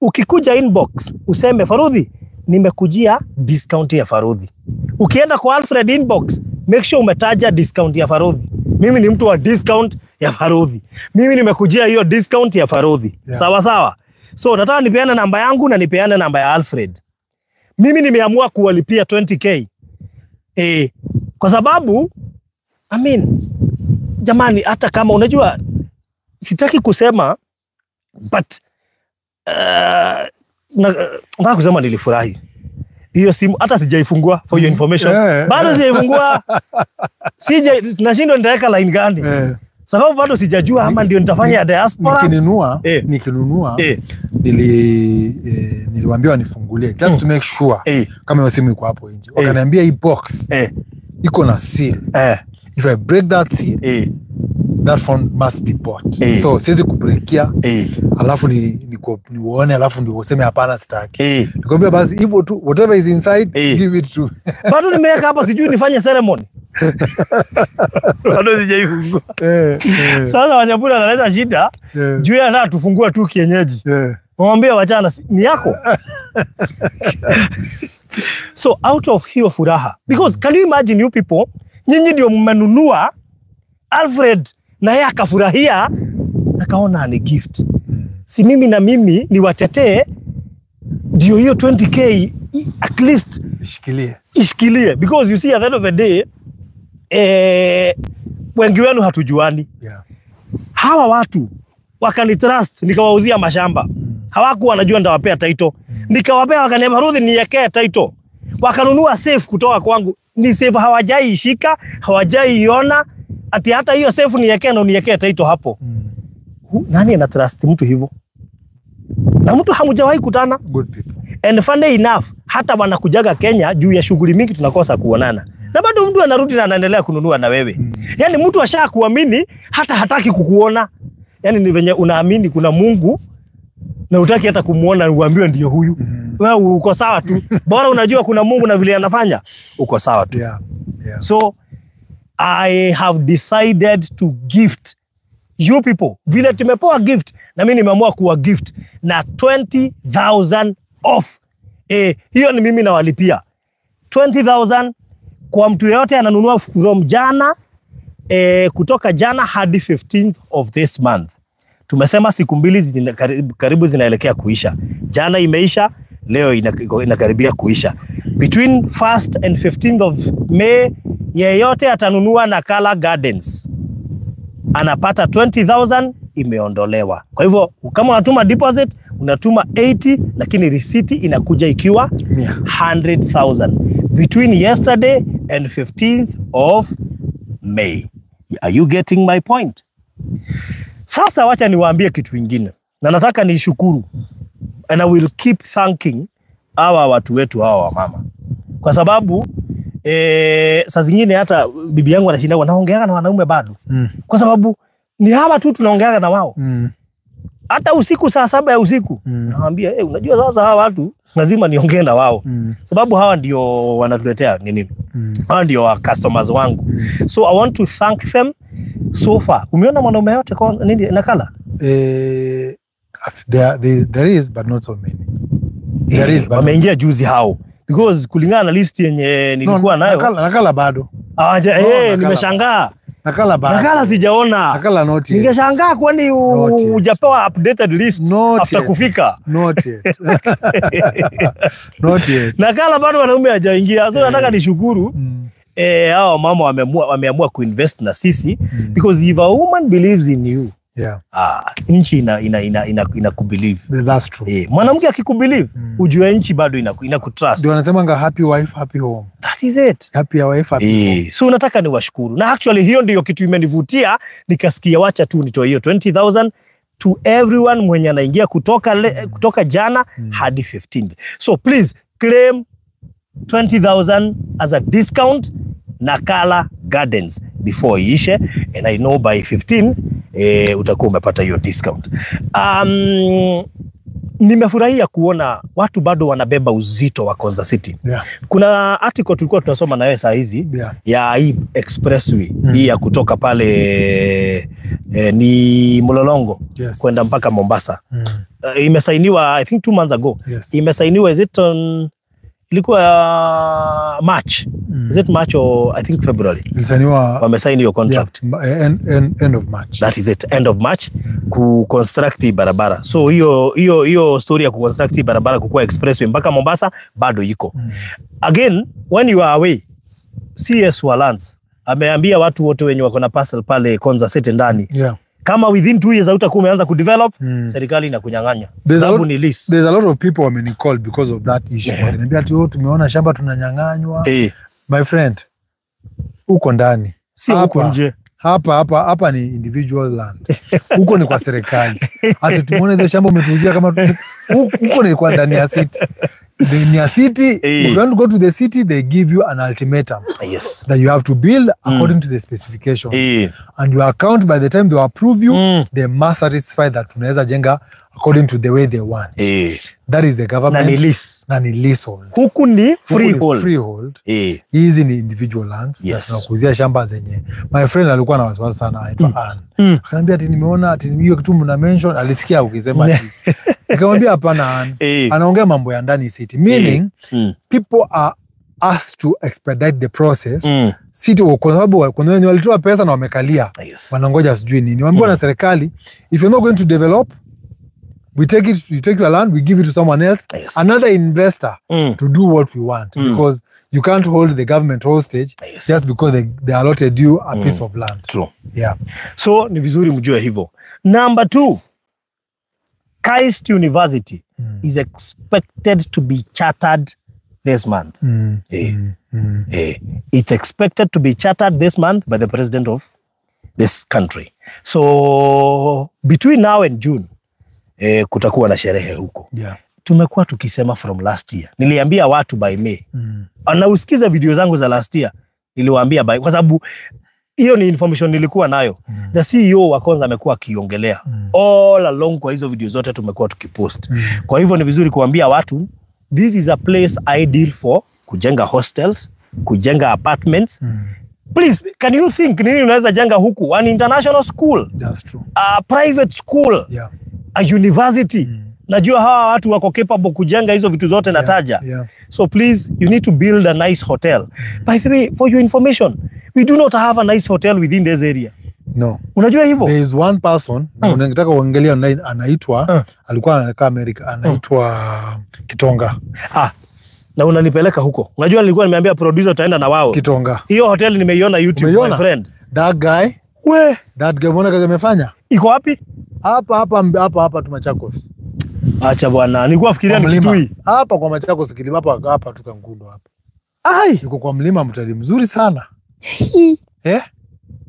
ukikuja inbox useme Farodhi, nimekujia discount ya Farodhi. Ukienda kwa Alfred inbox, make sure umetaja discount ya Farodhi. Mimi ni mtu wa discount ya Farodhi. Mimi nimekujia hiyo discount ya Farodhi. Yeah. Sawa sawa. So nataka nipeane namba yangu na nipeane namba ya Alfred. Mimi nimeamua kuwalipia 20k. Kwa sababu I mean, jamani, hata kama unajua sitaki kusema, but Nataka kusema nilifurahi. Hiyo simu hata sijaifungua, for your information. Bado sijaifungua. Nashindwa nitaweka line gani. Sababu bado sijajua ama ndio nitafanya ya diaspora. Nikinunua niliwaambia wanifungulie just to make sure kama hiyo simu iko hapo nje. Wakaniambia hii box iko na seal. If I break that seal, that phone must be bought. So siwezi kubreakia alafu niuone alafu ndio useme hapana sitaki. Nikwambia basi hivyo tu, whatever is inside give it to. Bado nimeweka hapa, sijui nifanye ceremony. Bado sijaifungua. Sasa Wanyambura analeta shida juu ya anataka tufungua tu kienyeji. Mwambie wachana, ni yako. So out of hiyo furaha, because can you imagine you people, nyinyi ndio mmenunua, Alfred na yeye akafurahia akaona ni gift. Si mimi na mimi ni watetee ndio hiyo 20k at least ishikilie. Ishikilie, because you see at the end of the day wengi wenu hatujuani. Hawa watu wakanitrust nikawauzia mashamba. Hawakuwa wanajua nitawapea title. Nikawapea, wakaniambia Ruth niekee title. Wakanunua safe kutoka kwangu. Ni safe hawajaishika, hawajaiona. Ati hata hiyo safe niekee na uniekee title hapo. Nani ana trust mtu hivyo? Na mtu hamjawahi kutana. Good people. And funny enough, hata wanakujaga Kenya juu ya shughuli mingi tunakosa kuonana. Na bado mtu anarudi na anaendelea kununua na wewe. Yaani mtu ashakuamini hata hataki kukuona. Yaani ni venye unaamini kuna Mungu na hutaki hata kumuona uambiwe ndio huyu. Wewe uko sawa tu. Bora unajua kuna Mungu na vile anafanya, uko sawa tu. So I have decided to gift you people. Vile tumepewa gift na mimi nimeamua kuwa gift na 20,000 off. Hiyo ni mimi nawalipia. 20,000 kwa mtu yeyote ananunua from jana, kutoka jana hadi 15th of this month. Tumesema siku mbili karibu zinaelekea kuisha. Jana imeisha, leo inakaribia kuisha. Between 1st and 15th of May, yeyote atanunua Nakala Gardens anapata 20,000 imeondolewa. Kwa hivyo kama unatuma deposit unatuma 80, lakini receipt inakuja ikiwa 100,000 between yesterday and 15th of May. Are you getting my point? Sasa wacha niwaambie kitu kingine. Na nataka nishukuru, and I will keep thanking hawa watu wetu hawa wa mama. Kwa sababu saa zingine hata bibi yangu anashinda wanaongeaga na wanaume bado. Kwa sababu ni hawa tu tunaongeaga na wao. Hata usiku saa 7 ya usiku nawaambia unajua sasa hawa watu lazima niongee na wao. Sababu hawa ndio wanatuletea nini? Hawa ndio customers wangu. So I want to thank them so far. Umeona mwanaume yote kwa nini Nakala? There is but not so many. There is but wameingia juzi hao. Because kulingana na list yenye nilikuwa nayo. Nakala bado. Nimeshangaa. Nakala bado. Nakala sijaona. Nakala not yet. Ningeshangaa kwani hujapewa updated list not after yet. Kufika. Not yet. Not yet. Nakala bado wanaume hajaingia. So nataka nishukuru hao mama wameamua kuinvest na sisi because if a woman believes in you, nchi ina kubelieve. That's true. Mwanamke akikubelieve, ujue nchi bado ina kutrust. Ndio wanasemanga happy wife happy home. That is it. Happy wife happy home. So nataka niwashukuru. Na actually hiyo ndio kitu imenivutia, nikasikia wacha tu nitoe hiyo 20,000 to everyone mwenye anaingia kutoka jana hadi 15th. So please claim 20,000 as a discount Nakala Gardens before iishe, and I know by 15 utakuwa umepata hiyo discount. Nimefurahia kuona watu bado wanabeba uzito wa Konza City. Kuna article tulikuwa tunasoma na wewe saa hizi ya hii expressway hii ya kutoka pale ni Mlolongo kwenda mpaka Mombasa. Imesainiwa I think 2 months ago. Imesainiwa, is it on ilikuwa March. Is it March or I think February? Ilisainiwa, wamesaini hiyo contract. End of March. That is it, end of March ku construct barabara. So hiyo story ya ku construct barabara kukua expressway mpaka Mombasa bado iko. Again, when you are away, CS wa Lands ameambia watu wote wenye wako na parcel pale Konza City ndani. Kama within 2 years hautakuwa umeanza kudevelop, serikali inakunyang'anya. Sababu ni lease. There's a lot of people wamenicall because of that issue. Wananiambia ati oh, tumeona shamba tunanyang'anywa. My friend, uko ndani. Si huko nje. Hapa ni individual land. Huko ni kwa serikali. Ati tumeona hizo shamba umetuuzia kama huko ni kwa ndani ya city. The ya city, if you want to go to the city, they give you an ultimatum. Yes. That you have to build according to the specifications. And your account, by the time they approve you, they must satisfy that tunaweza jenga according to the way they want. That is the government. Na ni lease. Na ni leasehold. Huku ni freehold. Freehold. Hizi ni individual lands. Yes. Tunakuuzia shamba zenye. My friend alikuwa na wasiwasi sana, anaitwa Ann. Akaniambia ati nimeona ati hiyo kitu mna mention, alisikia ukisema ati. Nikamwambia hapana Ann. Anaongea mambo ya ndani city. Meaning people are asked to expedite the process. City kwa sababu kuna wenye walitoa pesa na wamekalia. Yes. Wanangoja sijui nini. Waambiwa na serikali, if you're not going to develop, we take it, you take your land, we give it to someone else, yes, another investor to do what we want, because you can't hold the government hostage, yes, just because they allotted you a piece of land. True. Yeah. So ni vizuri mjue hivyo. Number 2, KAIST University is expected to be chartered this month. It's expected to be chartered this month by the president of this country. So between now and June, kutakuwa na sherehe huko. Yeah. Tumekuwa tukisema from last year. Niliambia watu by May. Na usikize video zangu za last year, niliwaambia by, kwa sababu hiyo ni information nilikuwa nayo. The CEO wa Konza amekuwa akiongelea all along kwa hizo video zote tumekuwa tukipost. Kwa hivyo ni vizuri kuambia watu this is a place ideal for kujenga hostels, kujenga apartments. Please, can you think nini unaweza jenga huku? An international school. That's true. A private school. Yeah. A university. Najua hawa watu wako capable kujenga hizo vitu zote nataja. Yeah. So please, you need to build a nice hotel. By the way, for your information, we do not have a nice hotel within this area. No. Unajua hivyo? There is one person, unataka uangalie online, anaitwa, alikuwa anakaa America, anaitwa Kitonga. Ah. Na unanipeleka huko. Unajua nilikuwa nimeambia producer tutaenda na wao. Kitonga. Hiyo hotel nimeiona YouTube, Umeiona? My friend. That guy, We, that guy umeona kazi amefanya? Iko wapi? Hapa hapa hapa hapa tu Machakos. Acha bwana, nilikuwa fikiria ni Kitui. Hapa kwa Machakos kilima hapa hapa tu Kangundo hapa. Ai, yuko kwa mlima, mtalii mzuri sana.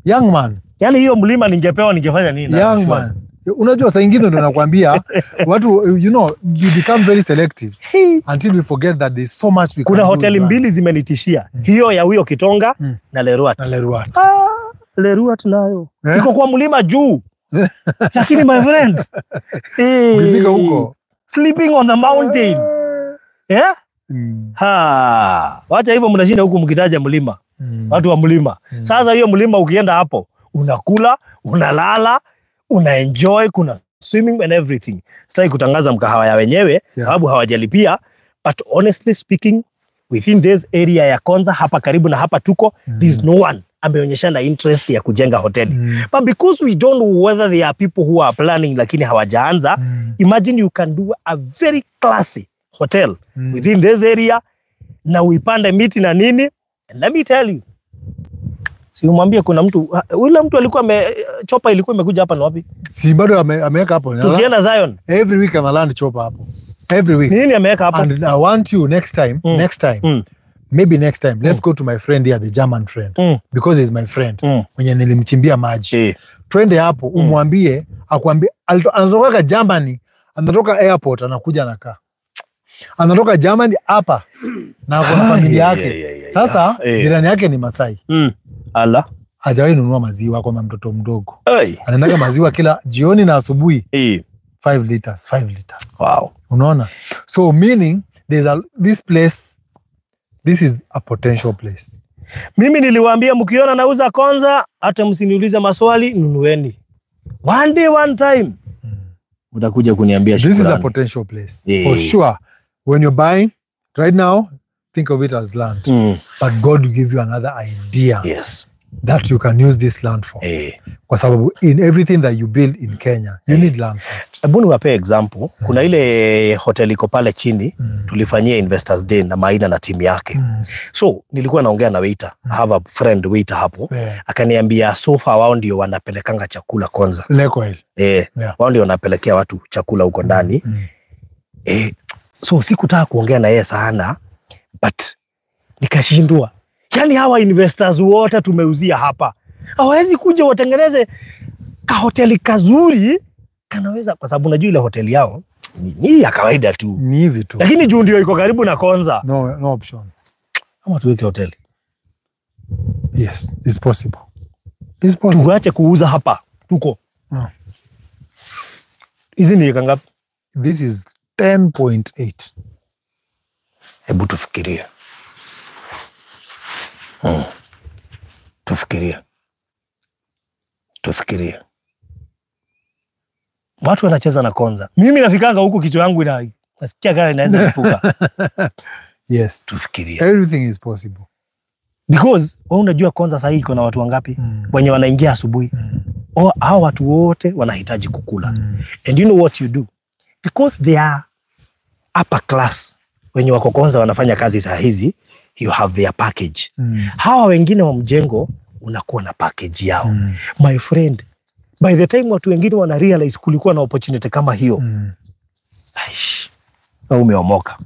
Young man. Yaani hiyo mlima ningepewa ningefanya nini? Young man. Unajua saa nyingine ndio nakwambia watu, you know, you become very selective until we forget that there's so much we can. Kuna hoteli mbili zimenitishia. Hiyo ya huyo Kitonga na Leruat. Na Leruat. Ah, Leruat nayo. Iko kwa mlima juu. Lakini my friend, ukifika huko sleeping on the mountain. Yeah? Ha, wacha hivyo mnashinda huku mkitaja mlima. Watu wa mlima. Sasa hiyo mlima ukienda hapo, unakula, unalala, una enjoy, kuna swimming and everything. Sitaki kutangaza mkahawa ya wenyewe, sababu hawajalipia, but honestly speaking, within this area ya Konza hapa karibu na hapa tuko, there's no one ameonyeshana interest ya kujenga hoteli. But because we don't know whether there are people who are planning lakini hawajaanza, imagine you can do a very classy hotel within this area na uipande miti na nini. And let me tell you, si umwambie kuna mtu, yule mtu alikuwa chopa ilikuwa imekuja hapa na wapi? Si bado ameweka hapo. Tukienda Zion. Every week ana land chopa hapo. Every week. Nini ameweka hapo? And I want you next time, next time. Maybe next time, let's go to my friend here, the German friend. Because he's my friend. Mwenye nilimchimbia maji. Twende hapo, umwambie, akwambie, anatoka Germany, anatoka airport, anakuja anakaa. Anatoka Germany hapa na kuna familia yake. Sasa jirani yake ni Masai. Ala. Hajawahi nunua maziwa, kwa mtoto mdogo. Anaendanga maziwa kila jioni na asubuhi. 5 liters, 5 liters. Wow. Unaona? So meaning there's a this place, this is a potential place. Mimi niliwaambia mkiona nauza Konza, hata msiniulize maswali, nunueni. One day, one time. Mtakuja kuniambia shukrani. This is a potential place. For sure. When you're buying right now, think of it as land. But God will give you another idea. Yes. That you can use this land for. Kwa sababu in everything that you build in Kenya, you need land first. Hebu niwape example. Kuna ile hotel iko pale chini, tulifanyia Investors Day na Maina na timu yake. So nilikuwa naongea na waiter. I have a friend waiter hapo. Akaniambia so far wao ndio wanapelekanga chakula Konza. Lekoil. Wao ndio wanapelekea watu chakula huko ndani. So sikutaka kuongea na yeye sana, but nikashindwa. Yani hawa investors wote tumeuzia hapa, hawawezi kuja watengeneze ka hoteli kazuri kanaweza, kwa sababu unajua ile hoteli yao ni ya kawaida tu. Ni hivi tu. Lakini juu ndio iko karibu na Konza. No, no option. Ama tuweke hoteli. Yes, it's possible. It's possible. Tuache kuuza hapa. Tuko. Hizi ni ngapi? This is 10.8. Hebu tufikirie. Tufikirie. Tufikirie. Watu wanacheza na Konza. Mimi nafikanga huku kichwa yangu nasikia kama inaweza kupuka. Yes. Tufikirie. Everything is possible. Because wewe unajua Konza sasa iko na watu wangapi? Wenye wanaingia asubuhi. Hao watu wote wanahitaji kukula. And you know what you do? Because they are upper class. Wenye wako Konza wanafanya kazi saa hizi, you have their package. Hawa wengine wa mjengo unakuwa na package yao. My friend, by the time watu wengine wana realize kulikuwa na opportunity kama hiyo, aish, umeomoka.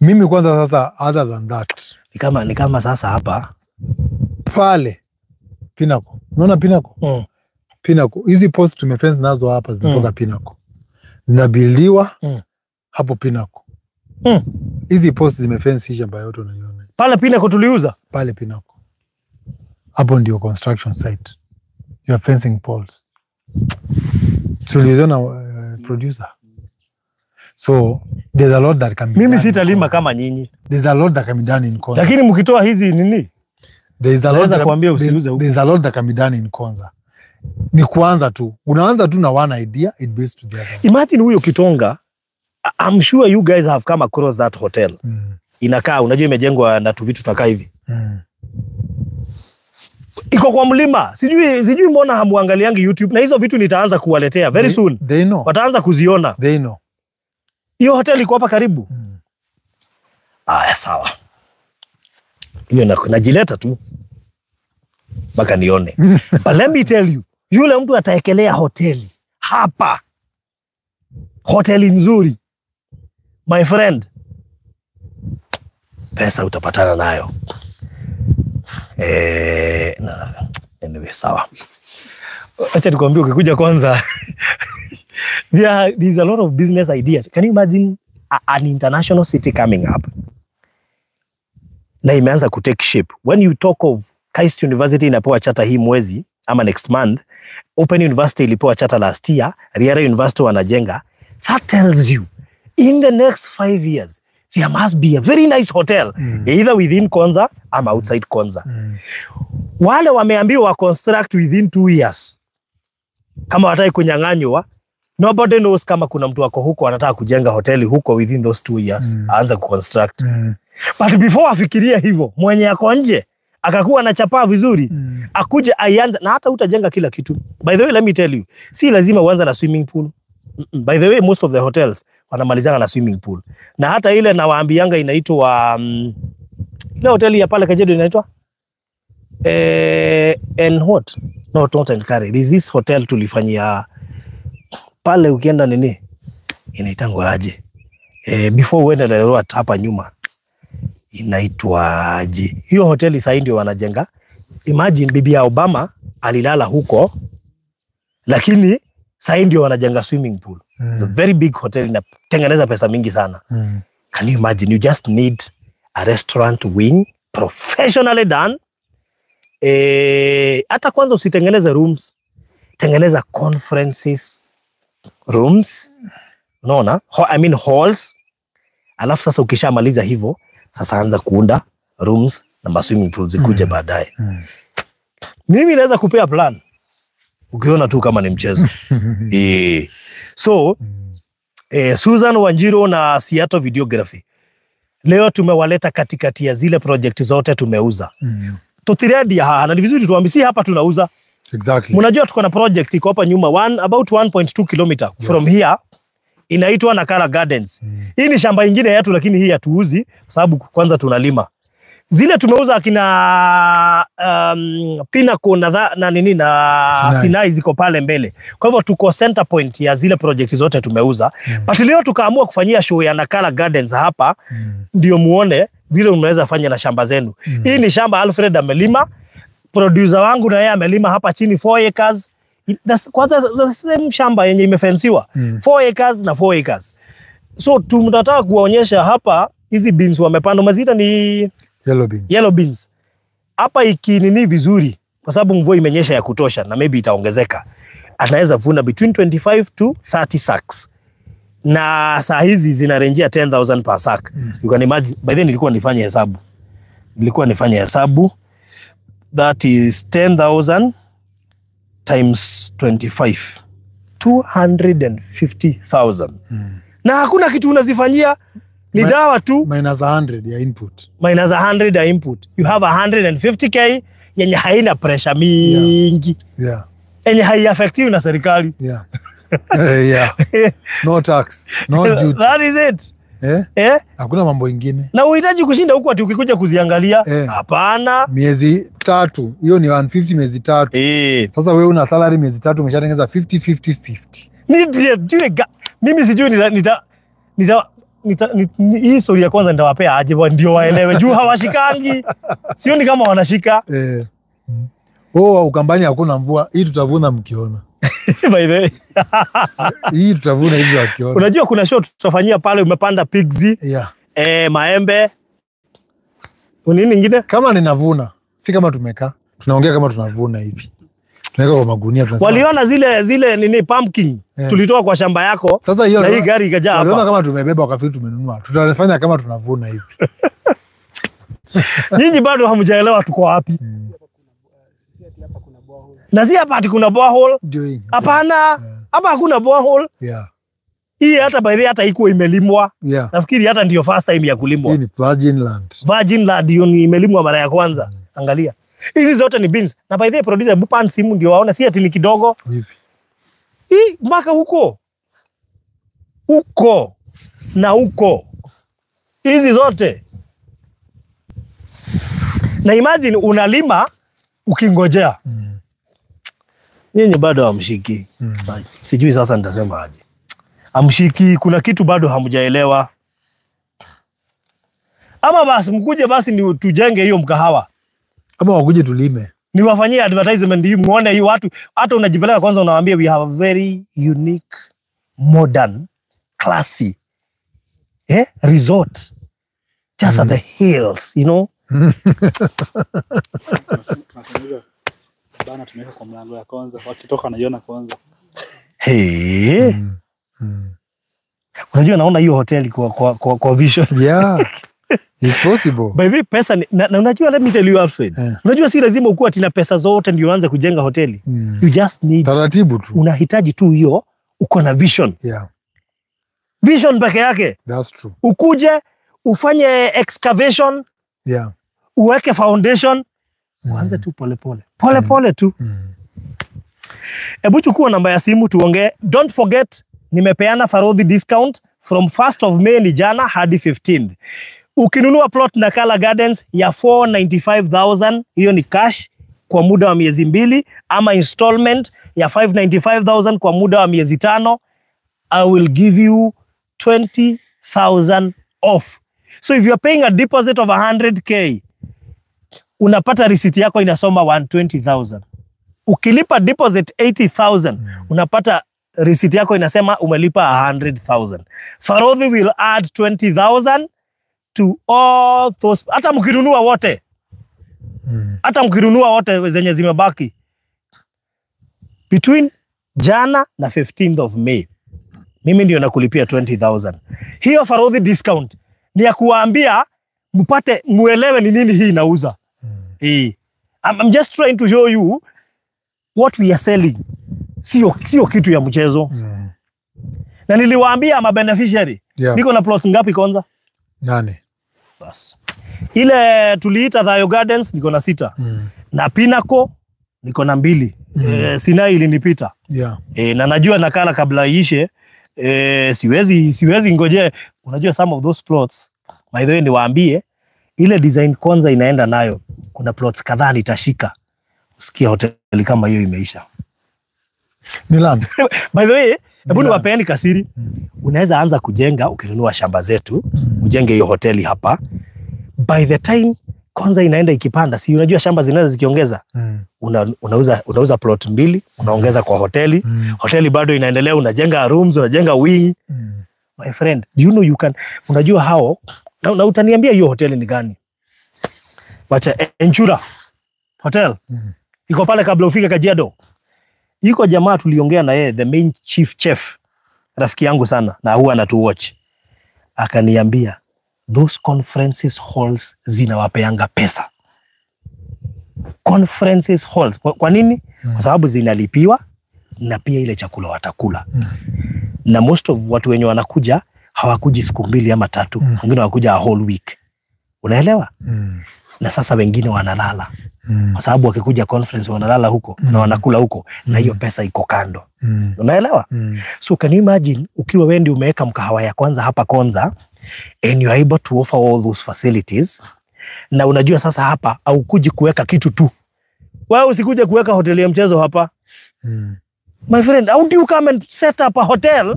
Mimi kwanza sasa, other than that, ni kama sasa hapa pale Pinnacle. Unaona Pinnacle? Pinnacle. Hizi post tumefence nazo hapa zinatoka Pinnacle. Zinabuildiwa hapo Pinnacle. Hizi post zimefence hii shamba yote unaiona. Pale Pinnacle tuliuza? Pale Pinnacle. Hapo ndio construction site. You are fencing poles. Tuliziona producer. So there's a lot that can be Mimi done. sitalima kama nyinyi. There's a lot that can be done in Konza. Lakini mkitoa hizi nini? There's a lot that kuambia usiuze huko. There's a lot that can be done in Konza. Ni kuanza tu. Unaanza tu na one idea, it builds to the other. Imagine huyo Kitonga, I'm sure you guys have come across that hotel. Inakaa, unajua imejengwa na tu vitu tunakaa hivi. Iko kwa mlima. Sijui mbona hamuangaliangi YouTube, na hizo vitu nitaanza kuwaletea very soon. They know. Wataanza kuziona. They know. Hiyo hotel iko hapa karibu. Aya, sawa. Hiyo najileta tu mpaka nione. But let me tell you, yule mtu ataekelea hoteli hapa, hoteli nzuri, my friend, pesa utapatana nayo. Anyway, sawa. Acha nikwambie, ukikuja kwanza, there's a lot of business ideas. Can you imagine an international city coming up? Na imeanza ku take shape. When you talk of KAIST University inapewa charter hii mwezi ama next month, Open University ilipewa charter last year, Riara University wanajenga. That tells you in the next 5 years there must be a very nice hotel, either within Konza ama outside Konza. Wale wameambiwa construct within 2 years. Kama wataki kunyang'anywa, nobody knows kama kuna mtu wako huko anataka kujenga hoteli huko within those 2 years, aanze kuconstruct. But before afikiria hivyo, mwenye ako nje akakuwa anachapaa vizuri, akuje aianze. Na hata utajenga kila kitu. By the way, let me tell you, si lazima uanze na swimming pool. By the way, most of the hotels wanamalizana na swimming pool. Na hata ile nawaambianga inaitwa ile hoteli ya pale Kajedo inaitwa and what? No, not Enkare. There's this hotel tulifanyia pale ukienda nini? Inaitangwa aje? Before uende Lerwa hapa nyuma. Inaitwa aje? Hiyo hoteli sasa ndio wanajenga. Imagine bibi ya Obama alilala huko, lakini sasa ndio wanajenga swimming pool. It's a very big hotel, inatengeneza pesa mingi sana. Can you imagine? You just need a restaurant wing professionally done. Hata kwanza usitengeneze rooms, tengeneza conferences rooms, unaona? I mean halls. Alafu sasa ukishamaliza hivyo, sasa anza kuunda rooms na swimming pools zikuje baadaye. Mimi naweza kupea plan ukiona tu kama ni mchezo. So Susan Wanjiru na Seattle Videography leo tumewaleta katikati ya zile project zote tumeuza. Tutirendia haha na ni vizuri tuambie si hapa tunauza. Exactly. Mnajua tuko na project iko hapa nyuma about 1.2 km from here inaitwa Nakala Gardens. Hii ni shamba ingine yetu lakini hii hatuuzi kwa sababu kwanza tunalima. Zile tumeuza akina Pinnacle na nini na Sinai. Sinai ziko pale mbele. Kwa hivyo tuko center point ya zile project zote tumeuza. But leo tukaamua kufanyia show ya Nakala Gardens hapa ndio muone vile unaweza fanya na shamba zenu. Hii ni shamba Alfred amelima, producer wangu na yeye amelima hapa chini 4 acres. That's kwa the same shamba yenye imefensiwa 4 acres na 4 acres. So tunataka kuwaonyesha hapa hizi beans wamepanda, umeziita ni Yellow beans. Yellow beans. Hapa ikinini vizuri kwa sababu mvua imenyesha ya kutosha na maybe itaongezeka. Anaweza vuna between 25 to 30 sacks. Na saa hizi zinarenjia 10,000 per sack. You can imagine. By then nilikuwa nifanye hesabu. Nilikuwa nifanye hesabu. That is 10,000 times 25. 250,000. Na hakuna kitu unazifanyia, ni dawa tu. Minus 100 ya input. Minus 100 ya input. You have 150K yenye haina pressure mingi. Yeah. Yenye haiaffectiwi na serikali. Yeah. Yeah. No tax, no duty. That is it. Eh? Eh? Hakuna mambo ingine. Na uhitaji kushinda huku ati ukikuja kuziangalia. Hapana. Miezi tatu. Hiyo ni 150 miezi tatu. Sasa wewe una salary miezi tatu umeshatengeneza 50 50 50. Mimi sijui hii story ya kwanza nitawapea aje ndio waelewe juu hawashikangi. Sioni kama wanashika. Oh, Ukambani hakuna mvua. Hii tutavuna mkiona. By the way. Hii tutavuna hivi wakiona. Unajua kuna show tutafanyia pale umepanda pigs. Yeah. Maembe. Nini nyingine? Kama ninavuna, si kama tumekaa. Tunaongea kama tunavuna hivi. Tunaweka kwa magunia tunasema. Waliona zile nini pumpkin tulitoa kwa shamba yako. Sasa hiyo na hii gari ikajaa hapa. Waliona kama tumebeba wakafikiri tumenunua. Tutafanya kama tunavuna hivi. Nyinyi bado hamjaelewa tuko wapi. Na si hapa ati kuna borehole. Ndio hii. Hapana, hapa hakuna borehole. Yeah. Hii hata by the way hata iko imelimwa. Yeah. Nafikiri hata ndio first time ya kulimwa. Hii ni virgin land. Virgin land hiyo ni imelimwa mara ya kwanza. Angalia. Hizi zote ni beans. Na by the way producer bupan simu ndio waone si ati ni kidogo. Hivi. Hii mpaka huko. Huko na huko. Hizi zote. Na imagine unalima ukingojea. Nyinyi bado hamshiki. Sijui sasa nitasema aje. Hamshiki, kuna kitu bado hamjaelewa. Ama basi mkuje basi ni tujenge hiyo mkahawa. Ama wakuje tulime. Niwafanyie advertisement hii muone hii watu. Hata unajipeleka kwanza unawaambia we have a very unique, modern, classy resort. Just at the hills, you know. Bana tumeweka kwa mlango ya kwanza, wakitoka naiona kwanza. Hey. Unajua naona hiyo hoteli kwa vision. Yeah. It's possible. By the way, pesa ni, na unajua let me tell you Alfred. Unajua si lazima ukuwe tina pesa zote ndio uanze kujenga hoteli. You just need taratibu tu. Unahitaji tu hiyo uko na vision. Yeah. Vision peke yake. That's true. Ukuje ufanye excavation. Yeah. Uweke foundation. Uanze tu pole pole. Pole pole tu. Ebu chukua namba ya simu tuongee. Don't forget nimepeana Farodhi discount from 1st of May ni jana hadi 15th. Ukinunua plot Nakala Gardens ya 495,000, hiyo ni cash kwa muda wa miezi 2, ama installment ya 595,000 kwa muda wa miezi 5, I will give you 20,000 off. So if you are paying a deposit of 100K, unapata receipt yako inasoma 120,000. Ukilipa deposit 80,000, unapata receipt yako inasema umelipa 100,000. Farodhi will add 20,000 to all those. Hata mkinunua wote. Hata mkinunua wote zenye zimebaki. Between jana na 15th of May, mimi ndio nakulipia 20,000. Hiyo Farodhi discount ni ya kuwaambia mpate muelewe ni nini hii inauza. I'm just trying to show you what we are selling. Sio kitu ya mchezo. Na niliwaambia ma beneficiary. Yeah. Niko na plots ngapi kwanza? 8. Bas. Ile tuliita Thayo Gardens niko na 6. Na Pinnacle niko na 2. Sinai ilinipita. Yeah. Na najua nakala kabla iishe. Siwezi ngoje. Unajua some of those plots, by the way niwaambie, ile design kwanza inaenda nayo. Kuna plots kadhaa nitashika. Usikia hoteli kama hiyo imeisha. Milan. By the way, hebu niwapeeni kasiri. Unaweza anza kujenga ukinunua shamba zetu, ujenge hiyo hoteli hapa. By the time kwanza inaenda ikipanda, si unajua shamba zinaweza zikiongeza. Unauza plot 2, unaongeza kwa hoteli. Hoteli bado inaendelea, unajenga rooms, unajenga wing. My friend, do you know you can, unajua hao, na utaniambia hiyo hoteli ni gani? Wacha Enchura Hotel. Iko pale kabla ufike Kajiado. Iko jamaa tuliongea na yeye, the main chief chef, rafiki yangu sana na huwa anatuwatch. Akaniambia those conferences halls zinawapeanga pesa. Conferences halls. Kwa nini? Kwa sababu zinalipiwa na pia ile chakula watakula. Na most of watu wenye wanakuja hawakuji siku 2 ama 3, wengine wanakuja a whole week. Unaelewa? Na sasa wengine wanalala. Kwa sababu wakikuja conference wanalala huko na wanakula huko na hiyo pesa iko kando. Unaelewa? So can you imagine ukiwa wewe ndio umeweka mkahawa ya kwanza hapa Konza and you are able to offer all those facilities, na unajua sasa hapa haukuji kuweka kitu tu. Wewe usikuje kuweka hoteli ya mchezo hapa. My friend, how do you come and set up a hotel?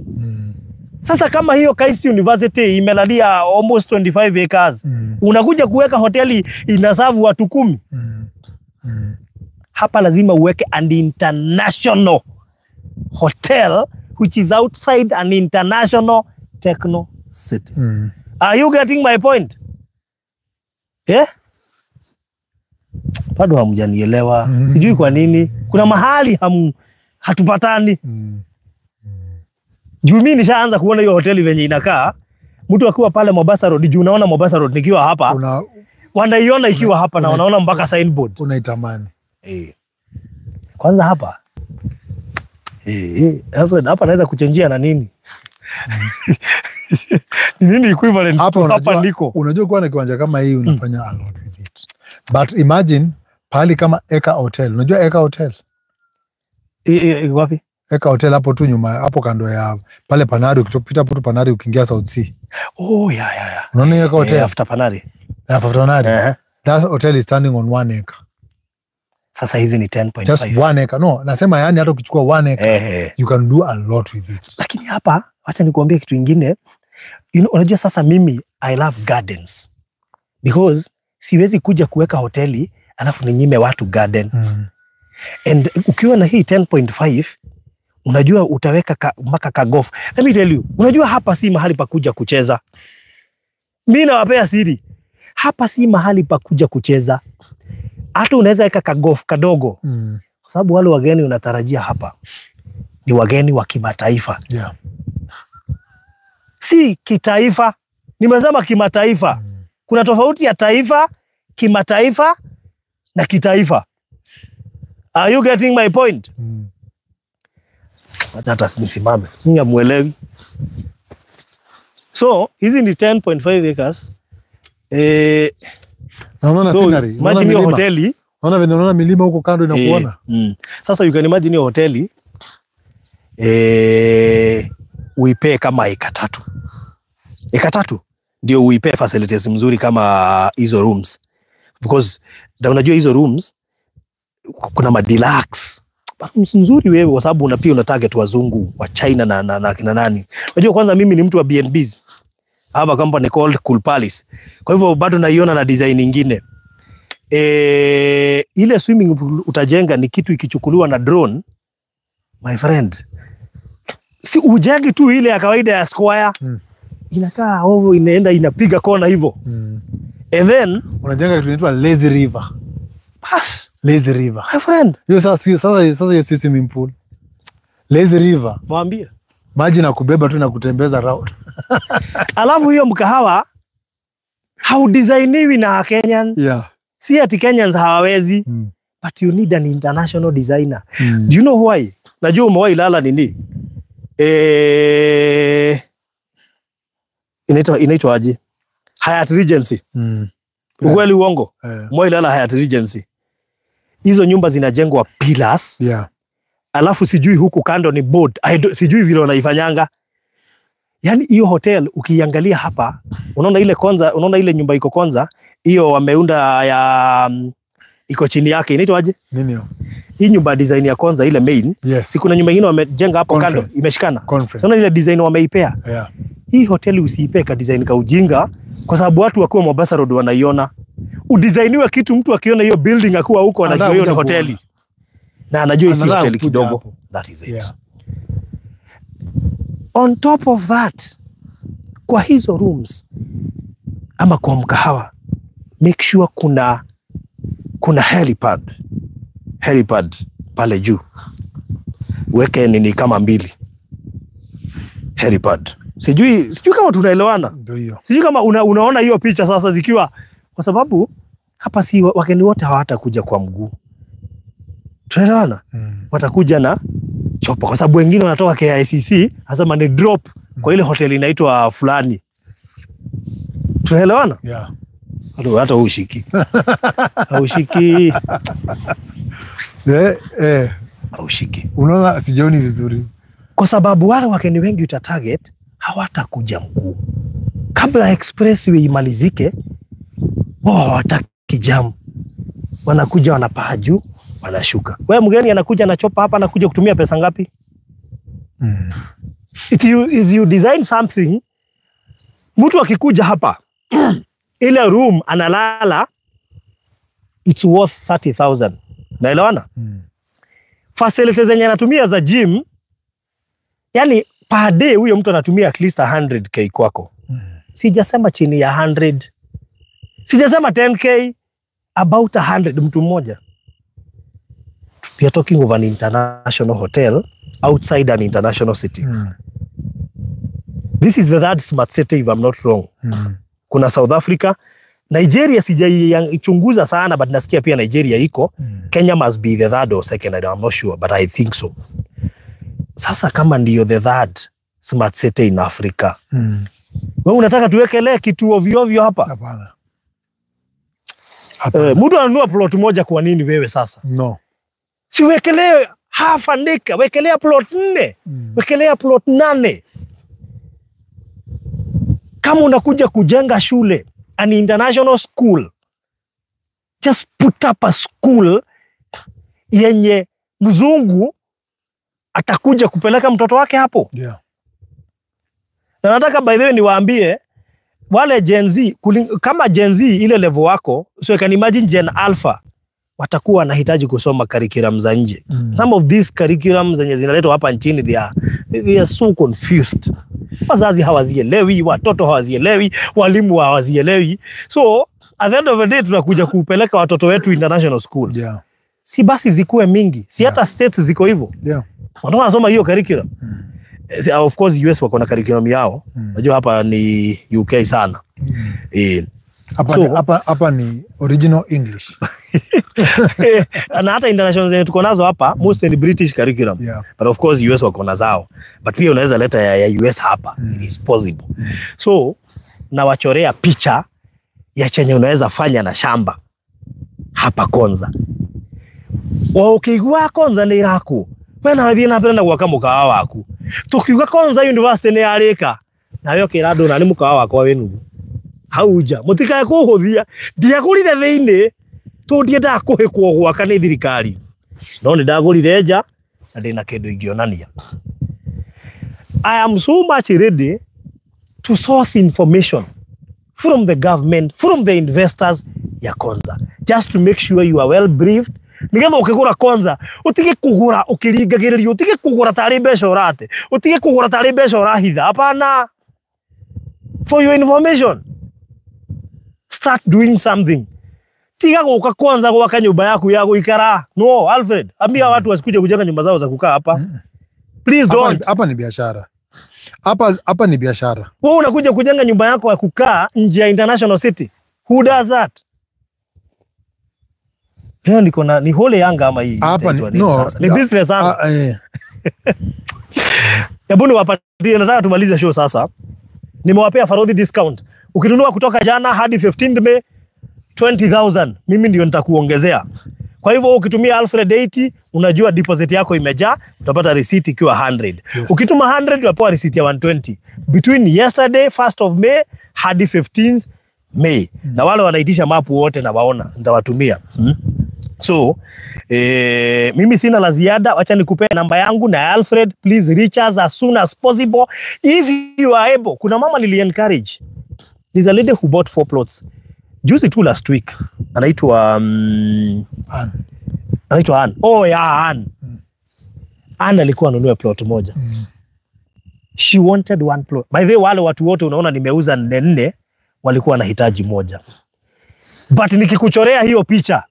Sasa kama hiyo KAIST University imelalia almost 25 acres. Unakuja kuweka hoteli inasavu watu 10. Hapa lazima uweke an international hotel which is outside an international techno city. Are you getting my point? Yeah? Bado hamjanielewa. Sijui kwa nini. Kuna mahali hatupatani. Juu mimi nishaanza kuona hiyo hoteli venye inakaa. Mtu akiwa pale Mombasa Road, juu unaona Mombasa Road nikiwa hapa. Wanaiona ikiwa hapa na wanaona mpaka signboard. Unaitamani. Kwanza hapa. Hapa naweza kuchenjia na nini? Ni nini equivalent hapa, hapa niko? Unajua kuwa na kiwanja kama hii unafanya a lot with it. But imagine pahali kama Eka Hotel. Unajua Eka Hotel? Wapi? Eka Hotel hapo tu nyuma, hapo kando ya pale Panari, ukipita hapo tu Panari ukiingia South Sea. Oh, yeah. Unaona Eka Hotel? After Panari. After Panari. That hotel is standing on 1 acre. Sasa hizi ni 10.5. Just 1 acre. No, nasema yani hata ukichukua 1 acre, you can do a lot with it. Lakini hapa, acha nikuambie kitu kingine. You know, unajua sasa mimi I love gardens. Because siwezi kuja kuweka hoteli alafu ninyime watu garden. And ukiwa na hii 10.5 unajua utaweka mpaka ka golf. Let me tell you, unajua hapa si mahali pa kuja kucheza. Mimi nawapea siri. Hapa si mahali pa kuja kucheza. Hata unaweza weka ka golf kadogo. Kwa sababu wale wageni unatarajia hapa ni wageni wa kimataifa. Yeah. Si kitaifa. Nimesema kimataifa. Kuna tofauti ya taifa, kimataifa na kitaifa. Are you getting my point? Hata nisimame. Mimi hamuelewi. So, hizi ni 10.5 acres. Naona so, scenery. Imagine hiyo hoteli. Unaona vile unaona milima huko kando inakuona. Sasa you can imagine hiyo hoteli uipee kama eka 3. Eka 3 ndio uipee facilities mzuri kama hizo rooms. Because da unajua hizo rooms kuna ma deluxe. Rooms nzuri wewe kwa sababu una pia una target wazungu wa China na kina nani. Unajua kwanza mimi ni mtu wa B&Bs. Hapa company called Cool Palace. Kwa hivyo bado naiona na design nyingine. Ile swimming pool utajenga ni kitu ikichukuliwa na drone, my friend. Si ujenge tu ile ya kawaida ya square. Inakaa ovo, inaenda inapiga kona hivyo. And then unajenga kitu inaitwa Lazy River. Pass. Lazy River. My friend. Hiyo sasa hiyo si swimming pool. Lazy River. Mwambie. Maji na kubeba tu na kutembeza round. Alafu hiyo mkahawa haudesigniwi na Kenyan. Yeah. Si ati Kenyans hawawezi. But you need an international designer. Do you know why? Najua umewahi lala nini? Inaitwa aje? Hyatt Regency. Ukweli uongo? Yeah. Umewahi lala Hyatt Regency? Hizo nyumba zinajengwa pillars. Alafu sijui huku kando ni board. Sijui vile wanaifanyanga. Yaani hiyo hotel ukiangalia hapa, unaona ile Konza, unaona ile nyumba iko Konza, hiyo wameunda ya iko chini yake inaitwa aje? Nini hiyo? Hii nyumba design ya Konza ile main. Si kuna nyumba nyingine wamejenga hapo kando imeshikana. Unaona ile design wameipea. Hii hoteli usiipe ka design ka ujinga kwa sababu watu wakiwa Mombasa Road wanaiona. Udesigniwe kitu mtu akiona hiyo building akiwa huko anajua hiyo ni hoteli. Na anajua hii hoteli kidogo. That is it. On top of that, kwa hizo rooms ama kwa mkahawa, make sure kuna helipad pale juu. Weke nini kama 2 helipad. Sijui kama tunaelewana. Sijui kama unaona hiyo picha sasa zikiwa, kwa sababu hapa si wageni wote hawatakuja kwa mguu. Tunaelewana? Watakuja na chopa kwa sababu wengine wanatoka KICC hasa ni drop kwa ile hoteli inaitwa fulani. Tunaelewana? Yeah. Hata ushiki. Haushiki. Haushiki. Unaona sijaoni vizuri. Kwa sababu wale wageni wengi uta target hawatakuja mguu. Kabla expressway imalizike, wao hawataki jam. Wanakuja wanapaa juu, wanashuka. Wewe mgeni anakuja na chopa hapa, anakuja kutumia pesa ngapi? Is you design something, mtu akikuja hapa ile room analala, it's worth 30,000. Naelewana? Facilities zenye anatumia za gym, yani per day huyo mtu anatumia at least 100k kwako. Sijasema chini ya 100. Sijasema 10k, about 100 mtu mmoja. We are talking of an international hotel outside an international city. This is the third smart city if I'm not wrong. Kuna South Africa, Nigeria sijaichunguza sana but nasikia pia Nigeria iko. Kenya must be the third or second, I'm not sure but I think so. Sasa kama ndiyo the third smart city in Africa. Wewe unataka tuwekelee kitu ovyo ovyo hapa? Hapana. Mtu ananunua plot moja kwa nini wewe sasa? No. Si wekelee half an acre, wekelea plot 4, wekelea plot 8. Kama unakuja kujenga shule, an international school, just put up a school yenye mzungu atakuja kupeleka mtoto wake hapo. Yeah. Na nataka by the way niwaambie wale Gen Z, kama Gen Z ile level wako, so you can imagine Gen Alpha watakuwa wanahitaji kusoma curriculum za nje. Some of these curriculum zenye zinaletwa hapa nchini, they are so confused. Wazazi hawazielewi, watoto hawazielewi, walimu hawazielewi. So at the end of the day tunakuja kupeleka watoto wetu international schools. Yeah. Si basi zikuwe mingi, si hata states ziko hivyo. Yeah. Watoto wanasoma hiyo curriculum. Of course US wako na curriculum yao. Unajua hapa ni UK sana. Hapa ni original English. Na hata international zenye tuko nazo hapa mostly ni British curriculum. Yeah. But of course US wako na zao. But pia unaweza leta ya US hapa. It is possible. So nawachorea picha ya chenye unaweza fanya na shamba hapa Konza. Ukigua Konza ni raku. We nawe thiĩ na mbere na gwaka mũkawa waku. Tukiuga Konza University nĩ yarĩka. Nawe ũkĩra andũ na nĩ mũkawa wakwa wĩ nuthu. Hau nja mũtikae kũhũthia. Ndiagũrire thĩinĩ tondũ ndiendaga kũhĩkwo gwaka nĩ thirikari. No nĩ ndagũrire nja na ndĩna kĩndũ ingĩonania. I am so much ready to source information from the government, from the investors ya Konza, just to make sure you are well briefed. Nigetha ukigura Konza utige kugura ukiringagiririo, utige kugura tari mbeca urate, utige kugura tari mbeca urahitha. Hapana. For your information, start doing something. Tiga guka Konza gwaka nyumba yaku ya guikara. No, Alfred, ambia watu wasikuje kujenga nyumba zao za kukaa hapa. Please don't. Hapa ni biashara. Hapa ni biashara. Wewe unakuja kujenga nyumba yako ya kukaa nje ya international city. Who does that? Leo niko na ni hole yanga ama hii. Hapa ni no, ni business sana. Hebu niwapatie, nataka tumalize show sasa. Nimewapea Farodhi discount. Ukinunua kutoka jana hadi 15th May, 20,000 mimi ndio nitakuongezea. Kwa hivyo ukitumia Alfred 80 unajua deposit yako imejaa, utapata receipt ikiwa 100. Yes. Ukituma 100 utapewa receipt ya 120 between yesterday 1st of May hadi 15th May. Na wale wanaitisha mapu wote na waona nitawatumia. So mimi sina la ziada, wacha nikupe namba yangu na Alfred, please reach us as soon as possible if you are able. Kuna mama nili encourage. There's a lady who bought 4 plots juzi tu last week. Anaitwa Ann. Anaitwa Ann. Oh yeah, Ann. Ann alikuwa anunue plot moja. She wanted one plot. By the way, wale watu wote unaona nimeuza 4 walikuwa wanahitaji moja. But nikikuchorea hiyo picha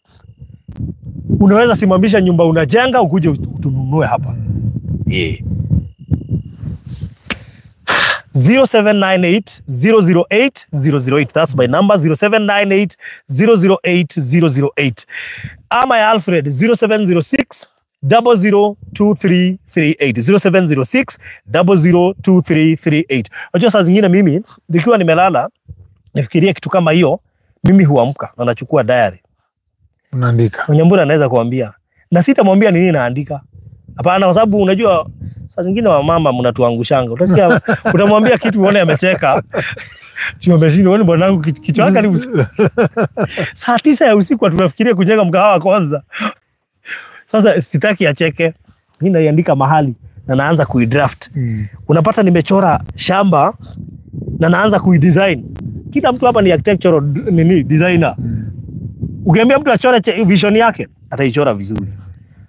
unaweza simamisha nyumba unajenga ukuje utununue hapa. Yeah. 0798 008 008. That's my number, 0798 008 008. Ama ya Alfred 0706 002338. 0706 002338. Unajua saa zingine mimi nikiwa nimelala nifikirie kitu kama hiyo, mimi huamka na nachukua diary. Unaandika. Nyambura anaweza kuambia. Na sitamwambia nini naandika. Hapana, kwa sababu unajua saa zingine wamama mnatuangushanga. Utasikia utamwambia kitu uone amecheka. Tumeshindwa, wewe bwanangu kichwa chako ni saa 9 ya usiku tunafikiria kujenga mkahawa kwanza. Sasa sitaki acheke. Mimi naiandika mahali na naanza kuidraft. Unapata nimechora shamba na naanza kuidesign. Kila mtu hapa ni architectural nini designer. Ukiambia mtu achore vision yake, ataichora vizuri.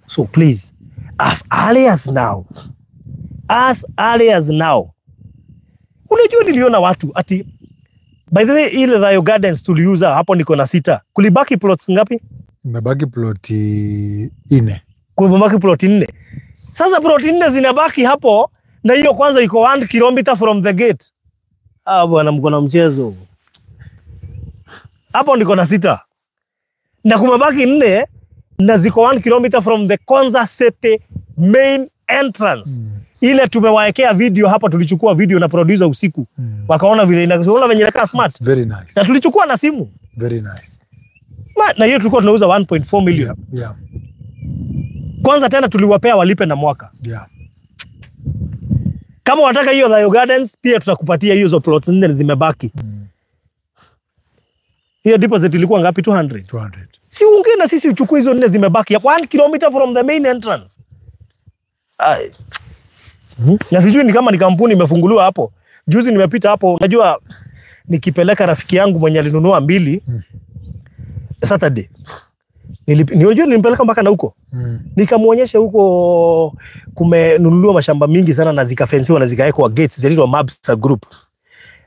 So please, as early as now. As early as now. Unajua niliona watu ati, by the way, ile Thayo Gardens tuliuza hapo niko na 6. Kulibaki plots ngapi? Imebaki ploti 4. Kumebaki ploti 4. Sasa ploti 4 zinabaki hapo na hiyo kwanza iko 1 kilometer from the gate. Ah bwana, mko na mchezo. Hapo niko na 6. Na kumebaki 4 na ziko 1 kilometer from the Konza City main entrance. Ile tumewaekea video hapa, tulichukua video na producer usiku. Wakaona vile inaona venye inakaa smart. Very nice. Na tulichukua na simu. Very nice. Na hiyo tulikuwa tunauza 1.4 million. Yeah. Kwanza tena tuliwapea walipe na mwaka. Yeah. Kama wataka hiyo Thayo Gardens pia tutakupatia hizo plots 4 zimebaki. Hiyo deposit ilikuwa ngapi? 200. 200. Si unge na sisi uchukue hizo 4 zimebaki. 1 kilometer from the main entrance. Ai. Na sijui ni kama ni kampuni imefunguliwa hapo. Juzi nimepita hapo, unajua nikipeleka rafiki yangu mwenye alinunua 2 Saturday. Nilijua nilimpeleka mpaka na huko. Nikamuonyesha huko kumenunuliwa mashamba mingi sana na zikafensiwa na zikawekwa gates ziliitwa Mabsa Group.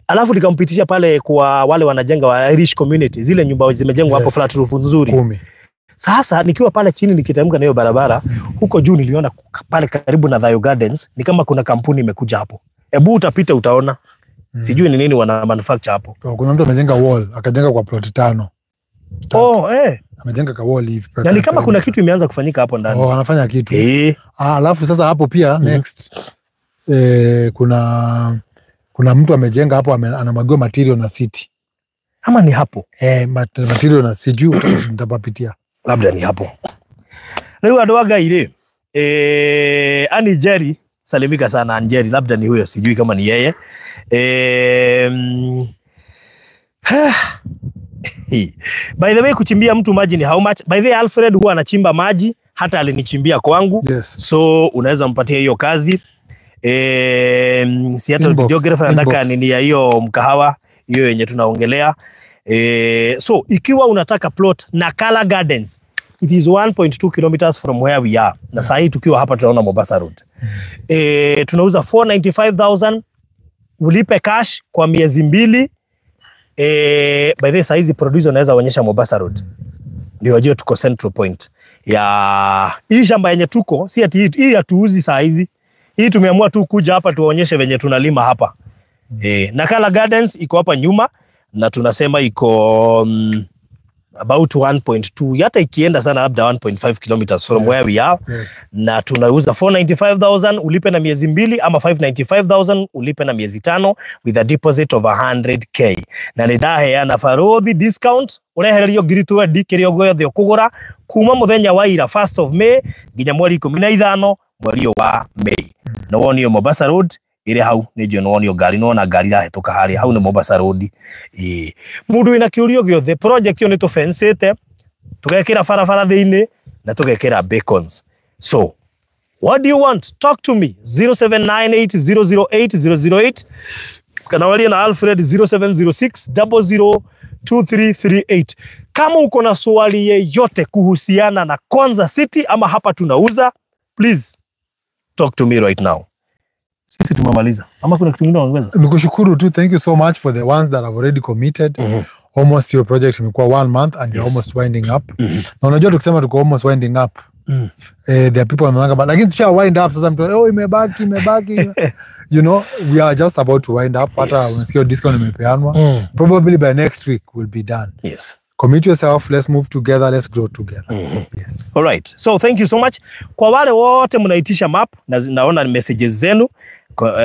Alafu nikampitisha pale kwa wale wanajenga wa Irish community, zile nyumba zimejengwa hapo flat roof nzuri. 10. Sasa nikiwa pale chini nikitamka na hiyo barabara, huko juu niliona pale karibu na Thayo Gardens ni kama kuna kampuni imekuja hapo. Ebu utapita utaona. Sijui ni nini wana manufacture hapo. Kuna mtu amejenga wall, akajenga kwa plot 5. Oh, eh. Amejenga ka wall hivi. Na ni kama kuna kitu imeanza kufanyika hapo ndani. Oh, anafanya kitu. Alafu sasa hapo pia next kuna mtu amejenga hapo, anamwagiwa material na city. Ama ni hapo? Material na sijui nitapapitia. Labda ni hapo. Leo andũ a Ngai rĩ, Annie Jerry, salimika sana Annie Jerry, labda ni huyo, sijui kama ni yeye. By the way, kuchimbia mtu maji ni how much? By the way, Alfred huwa anachimba maji, hata alinichimbia kwangu. Yes. So unaweza mpatia hiyo kazi. Seattle videographer anataka nini ya hiyo mkahawa hiyo yenye tunaongelea. So ikiwa unataka plot Nakala Gardens, it is 1.2 kilometers from where we are. Na saa hii tukiwa hapa tunaona Mombasa Road. Tunauza 495,000, ulipe cash kwa miezi 2. By the way, saa hizi producer anaweza onyesha Mombasa Road. Ndio wajue tuko Central Point. Ya hii shamba yenye tuko, si ati hii hatuuzi saa hizi. Hii tumeamua tu kuja hapa tuwaonyeshe venye tunalima hapa. Nakala Gardens iko hapa nyuma na tunasema iko About 1.2, hata ikienda sana labda 1.5 kilometers from where we are. Na tunauza 495,000 ulipe na miezi 2, ama 595,000 ulipe na miezi 5 with a deposit of 100K. Na nĩ ndaheana barothi discount, ũrehererio ngiri 20 kĩrĩa guothe ũkũgũra kuma mũthenya wa ira 1st of May nginya mweri 15 mweri ũyũ wa May. Na wonio Mombasa Road ĩrĩ hau, nĩ njũĩ nĩwonio ngari, nĩwona ngari irahĩtũka harĩa hau nĩ Mombasa Road. Ĩĩ, mũndũ wĩna kĩũrio gĩothe, project ĩyo nĩ tũbensĩte, tũgekĩra barabara thĩinĩ na tũgekĩra beacons. So what do you want? Talk to me 0798008008 kana warie na Alfred 0706 002338. Kama uko na swali yeyote kuhusiana na Konza City ama hapa tunauza, please talk to me right now. Sisi tumemaliza. Ama kuna kitu kingine unaongeza? Nikushukuru tu, thank you so much for the ones that have already committed. Almost your project imekuwa 1 month and you're almost winding up. Na unajua tukisema tuko almost winding up, there are people wanaona but lakini tusha wind up sasa mtu, oh, imebaki imebaki. You know, we are just about to wind up. Hata unasikia discount imepeanwa. Probably by next week we'll be done. Commit yourself, let's move together, let's grow together. Yes. All right. So thank you so much. Kwa wale wote mnaitisha map, na naona messages zenu,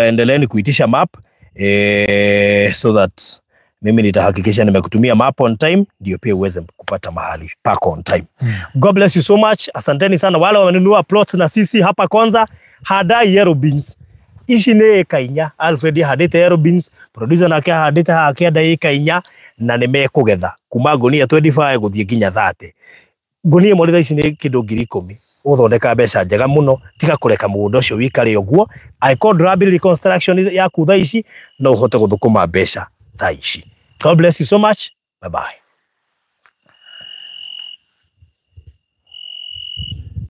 endeleeni kuitisha map, so that mimi nitahakikisha nimekutumia map on time, ndio pia uweze kupata mahali pako on time. God bless you so much. Asanteni sana wale wamenunua plots na sisi hapa Konza. Hadai yellow beans. Ici nĩ ĩka 4, Alfred ahandĩte yellow beans, producer nake ahandĩte haha kĩanda ĩka 4, na nĩ mekũgetha kuma ngũnia 25 gũthiĩ nginya 30. Ngũnia ĩmwe thaa ici nĩ kĩndũ 10,000. Ũgũthondeka mbeca njega mũno, tiga kũreka mũgũnda ũcio wĩikare ũguo. Angĩkorwo ndũrambĩrĩria reconstruction yaku thaa ici, no ũhote gũthũkũma mbeca thaa ici. God bless you so much. Bye bye.